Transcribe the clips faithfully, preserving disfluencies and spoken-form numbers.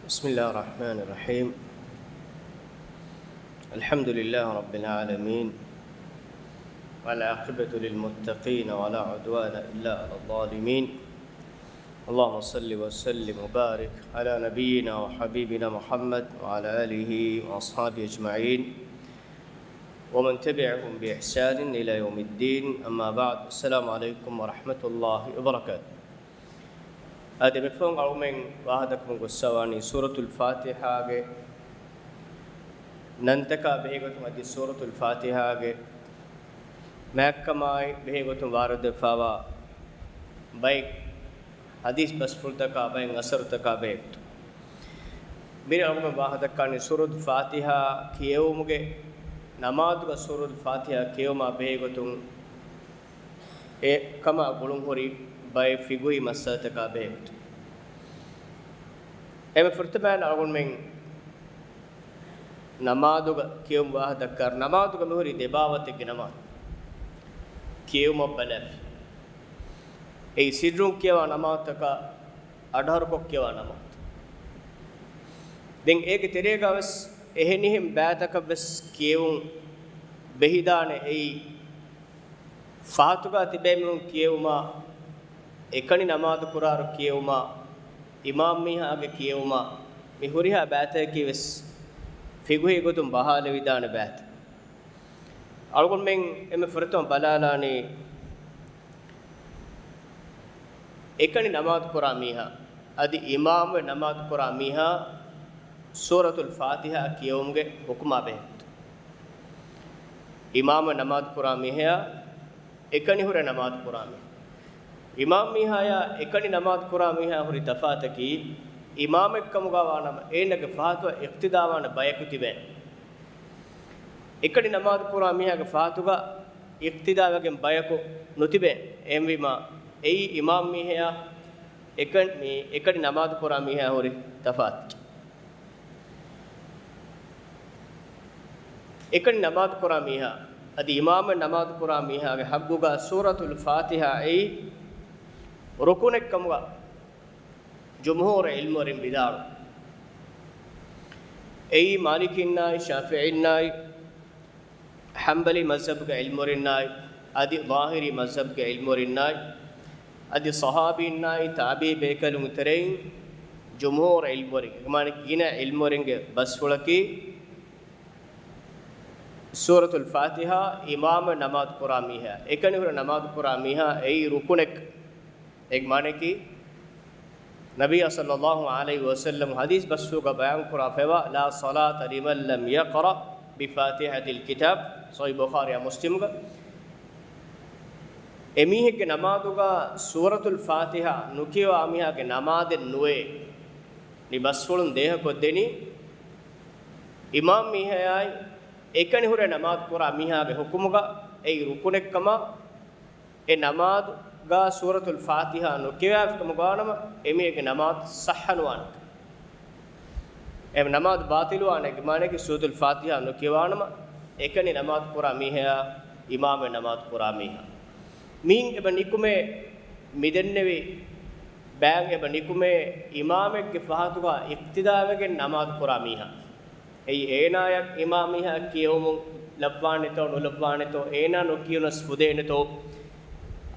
بسم الله الرحمن الرحيم. الحمد لله رب العالمين، والعاقبة للمتقين، ولا عدوان إلا على الظالمين. اللهم صل وسلم وبارك على نبينا وحبيبنا محمد وعلى آله وأصحابه أجمعين، ومن تبعهم بإحسان إلى يوم الدين. أما بعد، السلام عليكم ورحمة الله وبركاته. އަދި މިފަހުން އަޅުމެން ވާހަކަދައްކަމުން ގޮއްސަވާނީ ސޫރަތުލް ފާތިޙާގެ ނަންތަކާ ބެހޭގޮތުން އަދި ސޫރަތުލް ފާތިޙާގެ މާތްކަމާއި ބެހޭގޮތުން ވާރިދުވެފަވާ ބައެއް ޙަދީޘް ބަސްފުޅުތަކާ ބައެއް އަސަރުތަކާ ބެހޭގޮތުން. މިރޭ އަޅުމެން ވާހަކަދައްކާނީ ސޫރަތުލް ފާތިޙާ ކިޔެވުމުގެ ނަމާދުގަ ސޫރަތުލް ފާތިޙާ ކިޔެވުމާ ބެހޭގޮތުން އެ ކަމާ ގުޅުންހުރި ބައެއް ފިޤުހީ މައްސަލަތަކާ ބެހޭގޮތުން. އެންމެ ފުރަތަމައިން އަޅުގަނޑުމެން ނަމާދުގަ ކިޔެވުމުގެ ވާހަކަ ދައްކާ، ނަމާދުގަ މިހުރީ ދެ ބާވަތެއްގެ ނަމާދު ކިޔެވުމަށް ބަލާފި. އެއީ ސިއްރުން ކިޔަވާ ނަމާދުތަކާ، އަޑުހަރުކޮށް ކިޔަވާ ނަމާދު. ދެން އޭގެ ތެރޭގަ ވެސް އެހެނިހެން ބައިތަކަށް ވެސް ކިޔެވުން ބެހިދާނެ. އެއީ ފަހަތުގަ ތިބޭ މީހުން ކިޔެވުމާ، އެކަނި ނަމާދު ކުރާއިރު ކިޔެވުމާ، އިމާމް މީހާގެ ކިޔެވުމާ، މި ހުރިހާ ބައިތަކަކީ ވެސް ފިޤުހީ ގޮތުން ބަހާލެވިދާނެ ބައިތައް. އަޅުގަނޑުމެން އެންމެ ފުރަތަމަ ބަލާލާނީ، އެކަނި ނަމާދު ކުރާ މީހާ އަދި އިމާމުވެ ނަމާދު ކުރާ މީހާ ސޫރަތުލް ފާތިޙާ ކިޔެވުމުގެ ޙުކުމާ ބެހޭ. އިމާމުވެ ނަމާދު ކުރާ މީހާ އެކަނި ހުރެ ނަމާދު ކުރާ މީހާ. އިމާމް މީހާޔާ އެކަނި ނަމާދު ކުރާ މީހާ ހުރި ތަފާތަކީ، އިމާމެއް ކަމުގަ ވާނަމަ، އޭނަގެ ފަހަތުގަ އިޤްތިދާވާނެ ބަޔަކު ތިބޭނެ. އެކަނި ނަމާދު ކުރާ މީހާގެ ފަހަތުގަ އިޤްތިދާވެގެން ބަޔަކު ނުތިބޭ. އެހެންވީމާ، އެއީ އިމާމް މީހާޔާ އެކަނި، މި އެކަނި ނަމާދު ކުރާ މީހާ ހުރި ތަފާތަކީ. އެކަނި ނަމާދު ކުރާ މީހާ އަދި އިމާމެއް ނަމާދު ކުރާ މީހާގެ ޙައްޤުގަ ސޫރަތުލް ފާތިޙާ އެއީ ރުކުނެއް ކަމުގަ ޖުމްހޫރު ޢިލްމުވެރިން ވިދާޅުވި. އެއީ މާލިކީންނާއި، ޝާފިޢީންނާއި، ޙަންބަލީ މަޒްހަބުގެ ޢިލްމުވެރިންނާއި، އަދި ޡާހިރީ މަޒްހަބުގެ ޢިލްމުވެރިންނާއި، އަދި ޞަޙާބީންނާއި، ތާބިޢީ ބޭކަލުންގެ ތެރެއިން ޖުމްހޫރު ޢިލްމުވެރިން، މާނަ ގިނަ ޢިލްމުވެރިންގެ ބަސްފުޅަކީ، ސޫރަތުލް ފާތިޙާ އިމާމެއް ނަމާދު ކުރާ މީހާ، އެކަނި ހުރެ ނަމާދު ކުރާ މީހާ އެއީ ރުކުނެއް. އޭގެ މާނައަކީ، ނަބިއްޔާ ޞައްލައްލާހު ޢަލައިހި ވަސައްލަމް ޙަދީޘް ބަސްފުޅުގަ ބަޔާން ކުރާ ފައިވާ، لا صلاة لمن لم يقرأ بفاتحة الكتاب، ޞަޙީޙު ބުޚާރީއާ މުސްލިމުގަ. އެމީހެއްގެ ނަމާދުގަ ސޫރަތުލް ފާތިޙާ ނުކިޔަވާ މީހާގެ ނަމާދެއް ނުވޭ. މި ބަސްފުޅުން ދޭހަކޮށްދެނީ، އިމާމް މީހާޔާއި އެކަނި ހުރެ ނަމާދު ކުރާ މީހާގެ ޙުކުމުގަ އެއީ ރުކުނެއްކަމަށް، އެ ނަމާދުގަ ސޫރަތުލް ފާތިޙާ ނުކިޔަވާފިކަމުގަ ވާނަމަ، އެމީހެއްގެ ނަމާދު ޞައްޙަނުވާނެ. އެ ނަމާދު ބާޠިލުވާނެ. އޭގެ މާނައަކީ ސޫރަތުލް ފާތިޙާ ނުކިޔަވާނަމަ، އެކަނި ނަމާދު ކުރާ މީހާޔާ އިމާމެއް ނަމާދު ކުރާ މީހާ. މިއިން އެބަ ނިކުމޭ، މިދެންނެވި ބައިން އެބަ ނިކުމޭ، އިމާމެއްގެ ފަހަތުގަ އިޤްތިދާވެގެން ނަމާދު ކުރާ މީހާ. އެއީ އޭނާޔަށް އިމާމް މީހާ ކިޔެވުމުން ލައްވާނެތޯ ނުލައްވާނެތޯ، އޭނާ ނުކިޔުނަސް ފުދޭނެތޯ،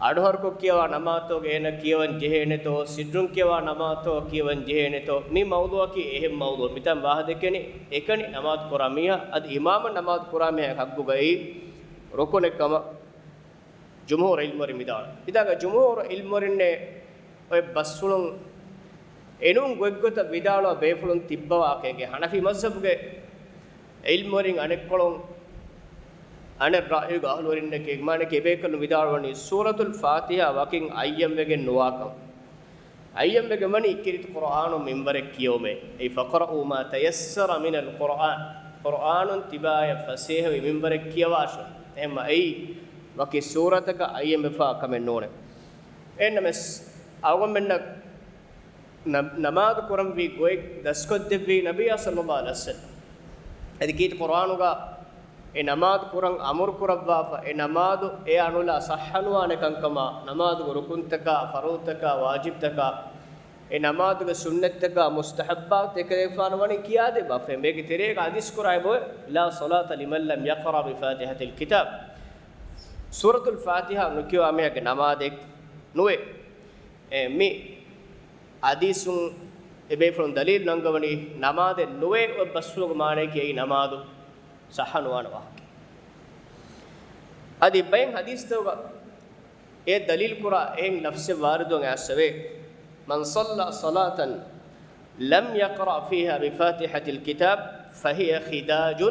އަޑުހަރުކޮށް ކިޔަވާ ނަމާދުތަކުގަ އޭނާ ކިޔަވަން ޖެހޭނެތޯ، ސިއްރުން ކިޔަވާ ނަމާދުތަކުގަ ކިޔަވަން ޖެހޭނެތޯ، މި މައުޟޫޢަކީ އެހެން މައުޟޫޢެއް. މިތާން ވާހަކަދެއްކެވެނީ، އެކަނި ނަމާދު ކުރާ މީހާ އަދި އިމާމަށް ނަމާދު ކުރާ މީހާގެ ޙައްޤުގައި ރުކުނެއް ކަމަށް ޖުމްހޫރު ޢިލްމުވެރިން ވިދާޅުވި. އިދާގަ ޖުމްހޫރު ޢިލްމުވެރިންނެއް އޮތް ބަސްފުޅުން އެނޫން ގޮތްގޮތަށް ވިދާޅުވާ ބޭފުޅުން ތިއްބަވާ ކަމެއް. ޙަނަފީ މަޒްހަބުގެ ޢިލްމުވެރިން އަނެއްކޮޅުން އަނެއް ރައުޔުގެ އަހުލުވެރިންނެކޭ. މާނައަކީ އެބޭކަލުން ވިދާޅުވަނީ ސޫރަތުލް ފާތިޙާ ވަކިން އައްޔަންވެގެން ނުވާކަން. އައްޔަންވެގެން ވަނީ ކީރިތި ޤުރުއާނުން މިންވަރެއް ކިޔެވުމޭ. އެއީ فاقرؤوا ما تيسر من القرآن، ޤުރުއާނުން ތިބާޔަށް ފަސޭހަވި މިންވަރެއް ކިޔަވާށޭ. އެހެންމަ އެއީ ވަކި ސޫރަތަކަށް އައްޔަންވެފާ ކަމެއް ނޫނޭ. އެހެންނަމަވެސް އަޅުގަނޑުމެންނަށް ނަ-، ނަމާދު ކުރަންވީ ގޮތް ދަސްކޮށްދެއްވީ ނަބިއްޔާ ޞައްލައްލާހު ޢަލައިހި ވަސައްލަމް. އަދި ކީރިތި ޤުރުއާނުގަ އެ ނަމާދު ކުރަން އަމުރު ކުރައްވާފަ، އެ ނަމާދު އެ އަނުލާ ޞައްޙަނުވާނެ ކަންކަމާ، ނަމާދުގެ ރުކުންތަކާ، ފަރުޟުތަކާ، ވާޖިބްތަކާ، އެ ނަމާދުގެ ސުންނަތްތަކާ މުސްތަޙައްބާތު އެކަލޭގެފާނު ވަނީ ކިޔާދެއްވާފަ. މީގެ ތެރޭގަ ޙަދީޘް ކުރާ އެބައޮތް، "لا صلاة لمن لم يقرأ بفاتحة الكتاب." ސޫރަތުލް ފާތިޙާ ނުކިޔަވާ މީހާގެ ނަމާދެއް ނުވޭ. އެ، މި ޙަދީޘުން އެބޭފުޅުން ދަލީލު ނަންގަވަނީ ނަމާދެއް ނުވޭ އޮތް ބަސްފުޅުގެ މާނަޔަކީ އެއީ ނަމާދު ޞައްޙަ ނުވާނެ ވާހަކަ. އަދި ބައެއް ޙަދީޘްތަކުގަ އެ ދަލީލު ކުރާ އެހެން ލަފްޒެއް ވާރިދުވެ އައިސްފަވޭ، "من صلى صلاة لم يقرأ فيها بفاتحة الكتاب فهي خداج،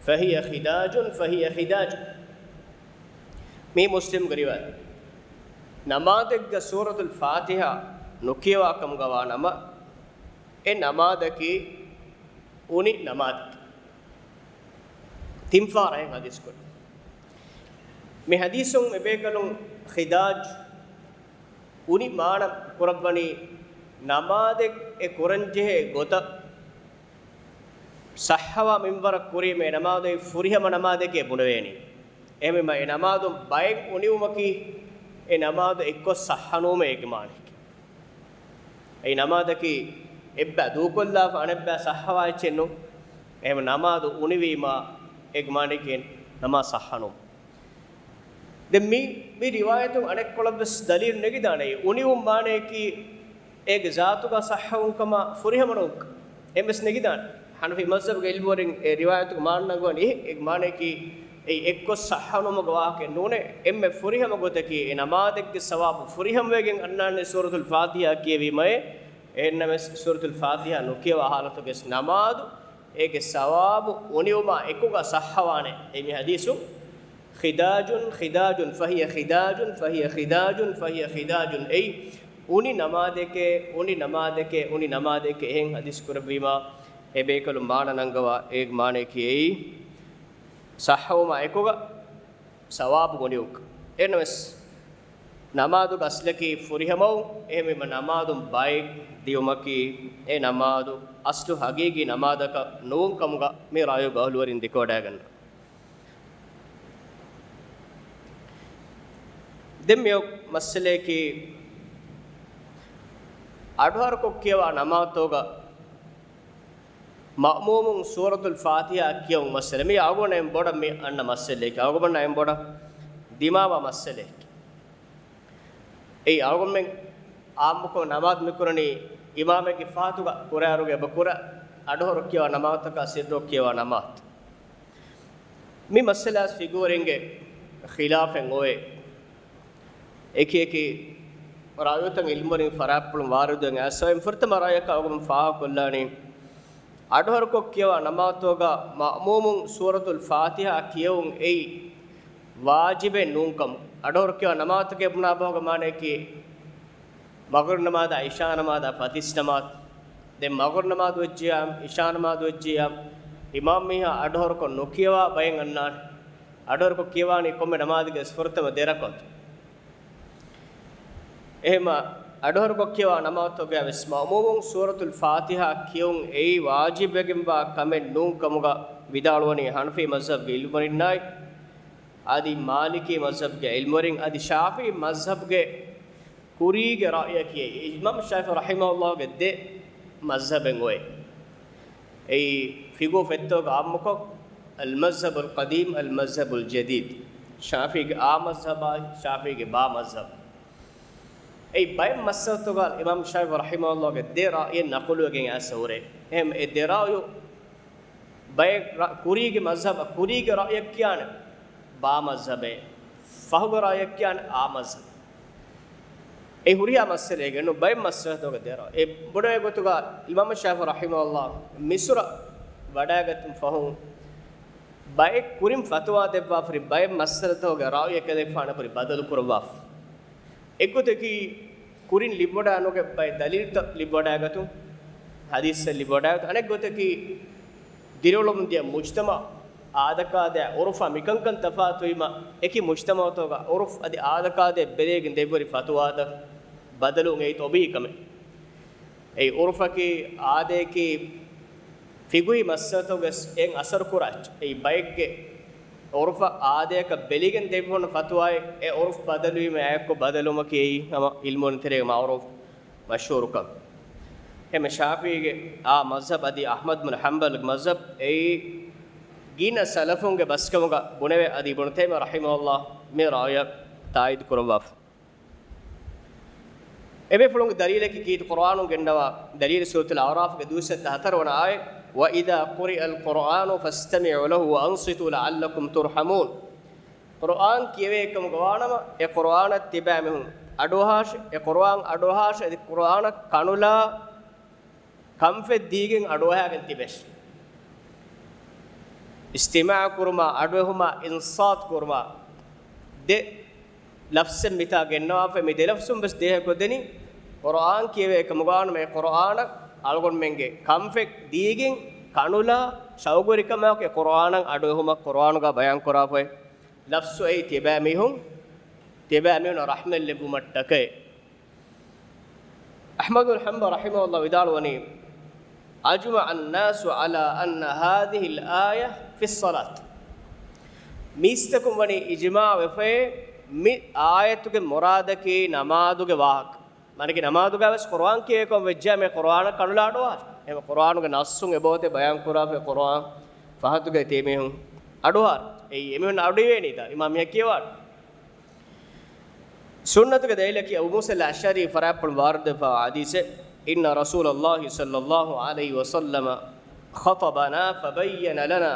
فهي خداج، فهي خداج." މީ މުސްލިމްގެ ރިވާޔަތް. ނަމާދެއްގަ ސޫރަތުލް ފާތިޙާ ނުކިޔަވާ ކަމުގަ ވާ ނަމަ، އެ ނަމާދަކީ އުނި ނަމާދެއް. ތިން ފަހަރަށް އެހެން ޙަދީޘް ކުރި. މި ޙަދީޘުން އެބޭކަލުން ޚިދާޖް އުނި މާނަ ކުރައްވަނީ ނަމާދެއް އެ ކުރަންޖެހޭ ގޮތަށް ޞައްޙަވާ މިންވަރަށް ކުރީމަ އެ ނަމާދު އެއީ ފުރިހަމަ ނަމާދެކޭ ބުނެވޭނީ. އެހެންވީމަ އެ ނަމާދުން ބައެއް އުނިވުމަކީ އެ ނަމާދު އެއްކޮށް ޞައްޙަނުވުމޭ އޭގެ މާނައަކީ. އެއީ ނަމާދަކީ އެއްބައި ދޫކޮށްލާފަ އަނެއްބައި ޞައްޙަވާ އެއްޗެއް ނޫން. އެހެން ނަމާދު އުނިވީމަ އޭގެ މާނައަކީ ނަމާދު ޞައްޙަނުވުން. ދެން މި، މި ރިވާޔަތުން އަނެއްކޮޅަށްވެސް ދަލީލު ނެގިދާނެ. އުނިވުން މާނައަކީ އޭގެ ޒާތުގަ ޞައްޙަވުން ކަމަށް ފުރިހަމަނުވުން ކަމަށް. އެހެންވެސް ނެގިދާނެ. ޙަނަފީ މަޒްހަބުގެ ޢިލްމުވެރިން އެ ރިވާޔަތުގެ މާނަ ނަންގަވަނީ އެހެން. އޭގެ މާނައަކީ އެއީ އެއްކޮށް ޞައްޙަނުވުމުގެ ވާހަކައެއް ނޫނޭ. އެންމެ ފުރިހަމަ ގޮތަކީ އެ ނަމާދެއްގެ ސަވާބު ފުރިހަމަވެގެން އަންނާނެ ސޫރަތުލް ފާތިޙާ ކިޔެވީމައޭ. އެހެންނަމަވެސް ސޫރަތުލް ފާތިޙާ ނުކިޔަވާ ޙާލަތުގައި ނަމާދު އޭގެ ސަވާބު އުނިވުމާ އެކުގަ ޞައްޙަވާނެ. އެއީ މި ޙަދީޘު، "خداج، خداج، فهي خداج، فهي خداج، فهي خداج." އެއީ އުނި ނަމާދެކޭ، އުނި ނަމާދެކޭ، އުނި ނަމާދެކޭ. އެހެން ޙަދީޘް ކުރެއްވީމާ އެބޭކަލުން މާނަ ނަންގަވާ އޭގެ މާނައަކީ އެއީ ޞައްޙަވުމާ އެކުގަ ސަވާބު އުނިވުން. އެހެންނަމަވެސް ނަމާދުގެ އަސްލަކީ ފުރިހަމަވުން. އެހެންވީމަ ނަމާދުން ބައެއް ދިޔުމަކީ އެ ނަމާދު އަސްލު ޙަޤީޤީ ނަމާދަކަށް ނުވުން ކަމުގަ މި ރާޔުގެ އަހުލުވެރިން ދެކެވަޑައިގަންނަ. ދެން މިއޮތް މައްސަލައަކީ، އަޑުހަރުކޮށް ކިޔަވާ ނަމާދުތަކުގަ މައުމޫމުން ސޫރަތުލް ފާތިޙާ ކިޔެވުން މައްސަލަ. މީ އަޅުގަނޑަށް އެން ބޮޑަށް މި އަންނަ މައްސަލައަކީ. އަޅުގަނޑަށް އެން ބޮޑަށް ދިމާވާ މައްސަލައަކީ. އެއީ އަޅުގަނޑުމެން އާއްމުކޮށް ނަމާދު މިކުރަނީ އިމާމެއްގެ ފަހަތުގަ ކުރާއިރުގަ އެބަ ކުރާ، އަޑުހަރު ކިޔަވާ ނަމާދުތަކާ ސިއްރު ކިޔަވާ ނަމާދު. މި މައްސަލައަސް ފިޤުހުވެރިންގެ ޚިލާފެއް އޮވޭ. އެކި އެކި ރާވީތައް ޢިލްމުވެރިން ފަރާތްޕުޅުން ވާރިދުވެ އައިސްފަ. ފުރަތަމަ ރާއަކަށް އަޅުގަނޑު ފާހަގަކޮށްލާނީ، އަޑުހަރުކޮށް ކިޔަވާ ނަމާދުތަކުގަ މައުމޫމުން ސޫރަތުލް ފާތިޙާ ކިޔެވުން އެއީ ވާޖިބެއް ނޫންކަމު. އަޑުހަރު ކިޔަވާ ނަމާދުތަކޭ ބުނާ ބަހުގެ މާނައަކީ، މަޣްރިބް ނަމާދާ ޢިޝާ ނަމާދާ ފަތިސް ނަމާދު. ދެން މަޣްރިބް ނަމާދު ވެއްޖިއްޔާ، ޢިޝާ ނަމާދު ވެއްޖިއްޔާ، އިމާމް މީހާ އަޑުހަރުކޮށް ނުކިޔަވާ ބައެއް އަންނާނެ. އަޑުހަރުކޮށް ކިޔަވާނީ ކޮންމެ ނަމާދެއްގެ ފުރަތަމަ ދެ ރަކުޢަތު. އެހެންމަ އަޑުހަރުކޮށް ކިޔަވާ ނަމާދުތަކުގައިވެސް މައުމޫމުން ސޫރަތުލް ފާތިޙާ ކިޔެވުން އެއީ ވާޖިބްވެގެންވާ ކަމެއް ނޫން ކަމުގަ ވިދާޅުވަނީ ޙަނަފީ މަޒްހަބްގެ ޢިލްމުވެރިންނާއި، އަދި މާލިކީ މަޒްހަބްގެ ޢިލްމުވެރިން، އަދި ޝާފިޢީ މަޒްހަބްގެ ކުރީގެ ރައުޔަކީ އެއީ. އިމާމް ޝާފިޢީ ރަޙިމަހުﷲގެ ދެ މަޒްހަބެއް އޮތް. އެއީ ފިޤުހު ފޮތްތަކުގަ ޢާއްމުކޮށް، المذهب القديم، المذهب الجديد. ޝާފިޢީގެ އާ މަޒްހަބާއި، ޝާފިޢީގެ ބާ މަޒްހަބް. އެއީ ބައެއް މައްސަލަތަކުގަ އިމާމް ޝާފިޢީ ރަޙިމަހުﷲގެ ދެ ރައުޔެއް ނަޤުލުވެގެން އައިސްފަ ހުރޭ. އެހެން އެ ދެ ރައުޔު ބައެއް ރަ-، ކުރީގެ މަޒްހަބަށް، ކުރީގެ ރައުޔަށް ކިޔާނެ ބާ މަޒްހަބޭ، ފަހުގެ ރައުޔަށް ކިޔާނެ އާ މަޒްހަބް. އެ ހުރިހާ މައްސަލައެއް ނޫން، ބައެއް މައްސަލަތަކުގަ ދެ ރައު. އެ ބުނެވޭ ގޮތުގަ އިމާމް ޝާފިޢީ ރަޙިމަހުﷲ މިޞްރަށް ވަޑައިގަތުން ފަހުން ބައެއް ކުރިން ފަތުވާ ދެއްވާފަ ހުރި، ބައެއް މައްސަލަތަކުގެ ރައުޔެއް އެކަލޭގެފާނު ހުރި ބަދަލު ކުރައްވާފަ. އެއްގޮތަކީ، ކުރިން ލިބިވަޑައި ނުގެ ބައެއް ދަލީލްތައް ލިބިވަޑައިގަތުން، ޙަދީޘްތައް ލިބިވަޑައިގަތުން. އަނެއްގޮތަކީ، ދިރިއުޅެމުން ދިޔަ މުޖްތަމަޢު އާދަކާދައި ޢުރުފާ މިކަންކަން ތަފާތުވީމަ، އެކި މުޖްތަމަޢުތަކުގަ ޢުރުފް އަދި އާދަކާދައި ބެލެވިގެން ދެއްވި ފަތުވާތައް ބަދަލުވުން އެއީ ޠަބީޢީ ކަމެއް. އެއީ ޢުރުފަކީ، އާދަޔަކީ، ފިޤުހީ މައްސަލަތަކުގަސް އެއިން އަސަރު ކުރާ އެއްޗެއް. އެއީ ބައެއްގެ ޢުރުފަށް އާދަޔަކަށް ބެލިގެން ދެއްވުނު ފަތުވާއެއް، އެ ޢުރުފް ބަދަލުވީމަ އެއާއެއްކޮށް ބަދަލުވުމަކީ އެއީ ހަމަ ޢިލްމުވެރިން ތެރޭގަ މަޢުރޫފު މަޝްހޫރުކަން. އެހެން ޝާފިޢީގެ އާ މަޒްހަބް އަދި އަޙްމަދު ބިން ޙަންބަލްގެ މަޒްހަބް އެއީ ގިނަ ސަލަފުންގެ ބަސްކަމުގަ ބުނެވޭ އަދި އިބްނު ތައިމިއްޔާ ރަޙިމަހުﷲ މި ރައުޔަށް ތާއީދު ކުރައްވާފަ. އެބޭފުޅުންގެ ދަލީލަކީ ކީރިތި ޤުރުއާނުން ގެންނަވާ ދަލީލު ސޫރަތުލް އަޢުރާފްގެ ދުވަސް ހަތަރު ވަނަ އާޔަތް، وَإِذَا قُرِئَ الْقُرْآنُ فَاسْتَمِعُوا لَهُ وَأَنصِتُوا لَعَلَّكُمْ تُرْحَمُونَ. ޤުރުއާން ކިޔެވޭ ކަމުގަ ވާނަމަ، އެ ޤުރުއާނަށް ތިބާމީހުން އަޑުއަހާށި، އެ ޤުރުއާން އަޑުއަހާށި، އަދި ޤުރުއާނަށް ކަނުލާ ކަންފަތް ދީގެން އަޑުއަހާގެން ތިބޭށި. އިސްތިމާޢު ކުރުމާ، އަޑުއެހުމާ، އިންޞާތު ކުރުމާ، ދެ ލަފްޒެއް މިތާ ގެންނަވާފައި، މި ދެ ލަފްޒުން ވެސް ދޭހަކޮށްދެނީ، ޤުރުއާން ކިޔެވޭ ކަމުގަ ވާނަމަ، އެ ޤުރުއާނަށް އަޅުގަނޑުމެންގެ ކަންފަތް ދީގެން ކަނުލާ ޝައުގުވެރިކަމާއެކު އެ ޤުރުއާނަށް އަޑުއެހުމަށް ޤުރުއާނުގަ ބަޔާންކުރާފައި. ލަފްޒު އެއީ ތިބާމީހުން، ތިބާމީހުންނަށް ރަޙްމަތް ލެއްވުމަށްޓަކައި. އަޙްމަދު ބިން ޙަންބަލް ރަޙިމަހުﷲ ވިދާޅުވަނީ، أَجْمَعَ النَّاسُ عَلَى أَنَّ هَذِهِ الْآيَةَ فِي الصَّلَاةِ. މީސްތަކުން ވަނީ އިޖްމާޢު ވެފައޭ، މި އާޔަތުގެ މުރާދަކީ ނަމާދުގެ ވާހަކަ. މާނައަކީ ނަމާދުގަ ވެސް ޤުރުއާން ކިޔެވޭކަމަށް ވެއްޖެއްޔާ މި ޤުރުއާނަށް ކަނުލާ އަޑުއަހާށި. އެހެން ޤުރުއާނުގެ ނައްޞުން އެބައޮތޭ ބަޔާން ކުރާފައި ޤުރުއާން ފަހަތުގައި ތިޔަ މީހުން އަޑުއަހާށި. އެއީ އެމީހުން އަޑުއިވޭނީތަ؟ އިމާމް މީހާ ކިޔަވާނެ. ސުންނަތުގެ ދަލީލަކީ އަބޫ މޫސާ އަލްއަޝްޢަރީ ފަރާތްޕުޅު ވާރިދުވެފައިވާ ޙަދީޘެއް، إِنَّ رَسُولَ اللَّهِ صَلَّى اللَّهُ عَلَيْهِ وَسَلَّمَ خَطَبَنَا فَبَيَّنَ لَنَا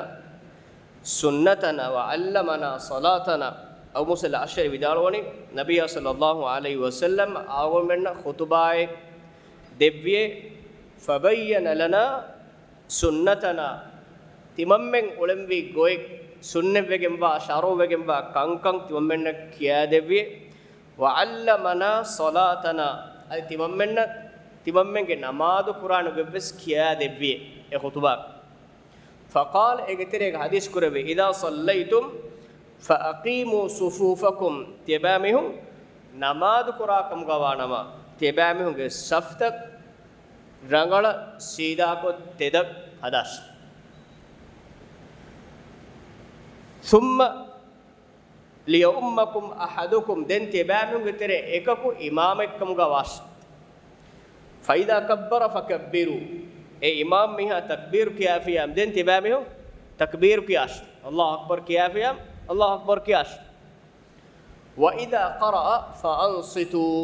سُنَّتَنَا وَعَلَّمَنَا صَلَاتَنَا. އަބޫ މޫސާ އަލްއަޝްޢަރީ ވިދާޅުވަނީ، ނަބިއްޔާ ޞައްލައްލާހު ޢަލައިހި ވަސައްލަމް އަޅުގަނޑުމެންނަށް ޚުޠުބާއެއް ދެއްވިއޭ، فَبَيَّنَ لَنَا سُنَّتَنَا، ތިމަންމެން އުޅެންވީ ގޮތް، ސުންނަތްވެގެންވާ، ޝަރުޢުވެގެންވާ ކަންކަން ތިމަންމެންނަށް ކިޔާދެއްވިއޭ، وَعَلَّمَنَا صَلَاتَنَا، އަދި ތިމަންމެންނަށް، ތިމަންމެންގެ ނަމާދު ކުރާނެ ގޮތްވެސް ކިޔާދެއްވިއޭ އެ ޚުޠުބާ. فَقَالَ، އޭގެ ތެރޭގަ ޙަދީޘް ކުރެއްވި، إِذَا صَلَّيْتُمْ فَأَقِيمُوا صُفُوفَكُمْ، ތިޔަބައިމީހުން ނަމާދު ކުރާ ކަމުގަ ވާނަމަ، ތިޔަބައިމީހުންގެ ޞަފްތައް ރަނގަޅަށް ސީދާކޮށް ތެދަށް ހަދާށި. ثُمَّ لِيَؤُمَّكُمْ أَحَدُكُمْ، ދެން ތިޔަބައިމީހުންގެ ތެރޭ އެކަކު އިމާމެއްކަމުގަ ވާށި. فَإِذَا كَبَّرَ فَكَبِّرُوا، އެ އިމާމް މީހާ ތަކްބީރު ކިޔާފިއްޔާ، ދެން ތިޔަބައިމީހުން ތަކްބީރު ކިޔާށި. އައްލާހު އަކްބަރު ކިޔާފިއްޔާ، އައްލާހު އަކްބަރު ކިޔާށި. وَإِذَا قَرَأَ فَأَنصِتُوا،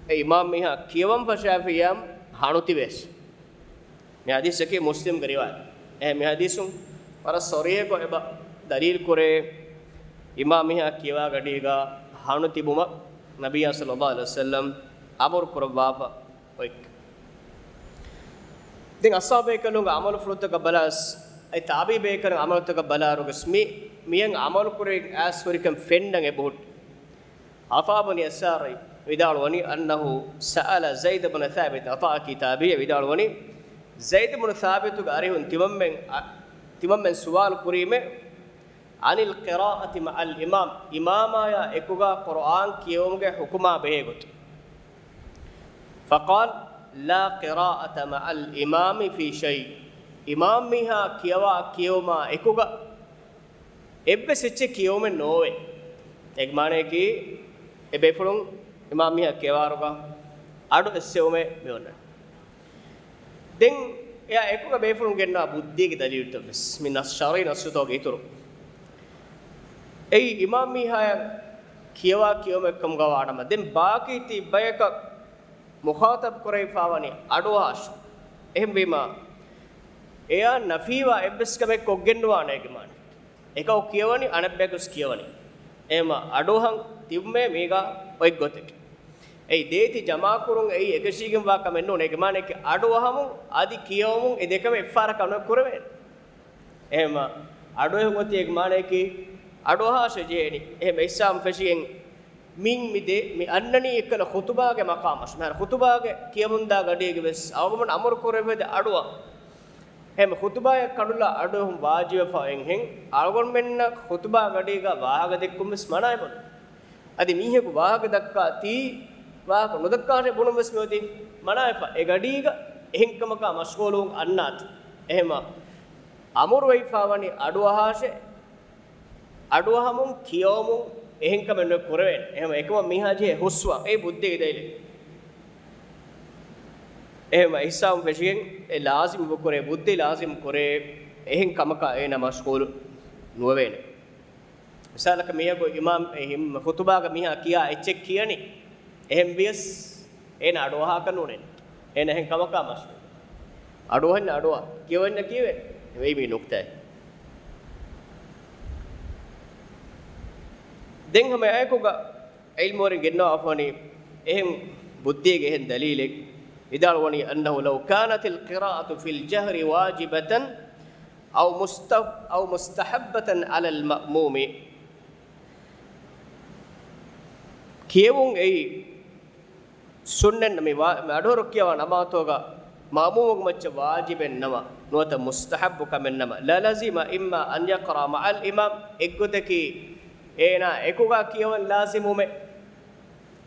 އެ އިމާމް މީހާ ކިޔަވަން ފަށާފިއްޔާ، ހަނުތިބޭށި. މި ޙަދީޘަކީ މުސްލިމްގެ ރިވާޔަތް. އެހެން މި ޙަދީޘުން ވަރަށް ޞަރީޙަކޮށް އެބަ ދަލީލު ކުރޭ، އިމާމް މީހާ ކިޔަވާ ގަޑީގަ ހަނު ތިބުމަށް ނަބިއްޔާ ޞައްލައްލާހު ޢަލައިހި ވަސައްލަމް އަމުރު ކުރައްވާފަ އޮތް. ދެން އަޞްޙާބު ބޭކަލުންގެ ޢަމަލުފުޅުތަކަށް ބަލާސް، އެ ތާބިޢީ ބޭކަލުންގެ ޢަމަލުތަކަށް ބަލާއިރުވެސް މި، މިއަށް ޢަމަލު ކުރެވިގެން އައިސް ހުރިކަން ފެންނަން އެބަހުއްޓި. ޢަޠާ ބުނު ޔަސާރީ ވިދާޅުވަނީ، أَنَّهُ سَأَلَ زَيْدَ بْنَ ثَابِتٍ، ޢަޠާއަކީ ތާބިޢީ، ވިދާޅުވަނީ، ޒައިދު ބުނު ޘާބިތުގެ އަރިހުން ތިމަންމެން، ތިމަންމެން ސުވާލު ކުރީމޭ، عَنِ الْقِرَاءَةِ مَعَ الْإِمَامِ، އިމާމާޔާ އެކުގަ ޤުރުއާން ކިޔެވުމުގެ ޙުކުމާ ބެހޭ ގޮތުން. فَقَالَ، لَا قِرَاءَةَ مَعَ الْإِمَامِ فِي شَيْءٍ، އިމާމް މީހާ ކިޔަވާ ކިޔެވުމާ އެކުގަ އެއްވެސް އެއްޗެއް ކިޔެވުމެއް ނޯވޭ. އޭގެ މާނަޔަކީ، އެ ބޭފުޅުން އިމާމް މީހާ ކިޔަވާއިރުގަ އަޑު އެއްސެވުމެއް މި އޮންނަނީ. ދެން އެއާ އެކުގަ ބޭފުޅުން ގެންނަވާ ބުއްދީގެ ދަލީލުތައް ވެސް މި ނައްޞު، ޝަރުޢީ ނައްޞުތަކުގެ އިތުރު. އެއީ އިމާމް މީހާޔަށް ކިޔަވާ ކިޔެވުމެއް ކަމުގަ ވާނަމަ، ދެން ބާކީ ތި ބަޔަކަށް މުޚާޠަބް ކުރެވިފައިވަނީ އަޑުއަހާށި. އެހެންވީމާ، އެއާ ނަފީވާ އެއްވެސް ކަމެއް ކޮށްގެންނުވާނެ އޭގެ މާނަ. އެކަކު ކިޔަވަނީ، އަނެއްބަޔަކުވެސް ކިޔަވަނީ. އެހެންމަ އަޑުއަހަން ތިބުމޭ މީގަ އޮތް ގޮތެއް. އެއީ ދޭތި ޖަމާކުރުން އެއީ އެކަށީގެންވާ ކަމެއް ނޫން. އޭގެ މާނައަކީ އަޑުއަހަމުން އަދި ކިޔަވަމުން އެ ދެކަމެއް އެއްފަހަރަކަށް ނުކުރެވޭނެ. އެހެންމަ އަޑުއެހުން އޮތީ އޭގެ މާނައަކީ އަޑުއަހާށޭ ޖެހޭނީ. އެހެން އިޙްސާން ފެށިގެން މި، މި ދޭ، މި އަންނަނީ އެއްކަލަ ޚުތުބާގެ މަޤާމަށް. މިހާރު ޚުތުބާގެ ކިޔަމުންދާ ގަޑީގެ ވެސް އަޅުގަނޑު އަމުރު ކުރެއްވޭ އަޑުއަށް. އެހެން ޚުތުބާއަށް ކަނުލާ އަޑުއެހުން ވާޖިބެފަ އެންހެން، އަޅުގަނޑުމެންނަށް ޚުތުބާ ގަޑީގަ ވާހަކަ ދެއްކުން ވެސް މަނާއެއް ބުނު. އަދި މީހަކު ވާހަކަ ދައްކާ ތީ، ވާހަކަ ނުދައްކާށޭ ބުނުން ވެސް މިއޮތީ މަނާއެއްފަ. އެ ގަޑީގަ އެހެންކަމަކާ މަޝްޣޫލުވުން އަންނާތި. އެހެންމަ އަމުރުވެފަ ވަނީ އަޑުއަހާށޭ، އަޑުއަހަމުން ކިޔަވަމުން އެހެންކަމެއް ނުކުރެވޭނެ. އެހެން އެކަމަށް މީހާ ޖެހޭ ހުސްވާ އެ ބުއްދީގެ ދަލީލެއް. އެހެން އިހްސާން ފެށިގެން އެ ލާޒިމް ކުރޭ، ބުއްދި ލާޒިމް ކުރޭ އެހެން ކަމަކާ އޭނަ މަޝްޣޫލު ނުވެވޭނެ. މިސާލަކަށް މީހަކު އިމާމް އެ ހިން ޚުތުބާގަ މީހާ ކިޔާ އެއްޗެއް ކިޔަނީ. އެހެން ވިޔަސް އޭނަ އަޑުއަހާކަށް ނޫނޭ. އޭނަ އެހެން ކަމަކާ މަޝްޣޫލު. އަޑުއަހަންޏާ އަޑުއަހާ. ކިޔަވަންޏާ ކިޔެވޭ. އެއީ މި ނުކްތާއެއް. ދެން ހަމަ އެއާއެކުގަ ޢިލްމުވެރިން ގެންނަވާފަވަނީ އެހެން ބުއްދީގެ އެހެން ދަލީލެއް. ވިދާޅުވަނީ، أنه لو كانت القراءة في الجهر واجبة أو مست-، أو مستحبة على المأموم. ކިޔެވުން އެއީ ސުންނަތް މި ވާ-، މި އަޑުހަރު ކިޔަވާ ނަމާދުގަ މައުމޫމުން މައްޗަށް ވާޖިބެއް ނަމަ، ނުވަތަ މުސްތަޙައްބު ކަމެއް ނަމަ، للزم إما أن يقرأ مع الإمام، އެއްގޮތަކީ އޭނާ އެކުގަ ކިޔަވަން ލާޒިމުވުމެއް.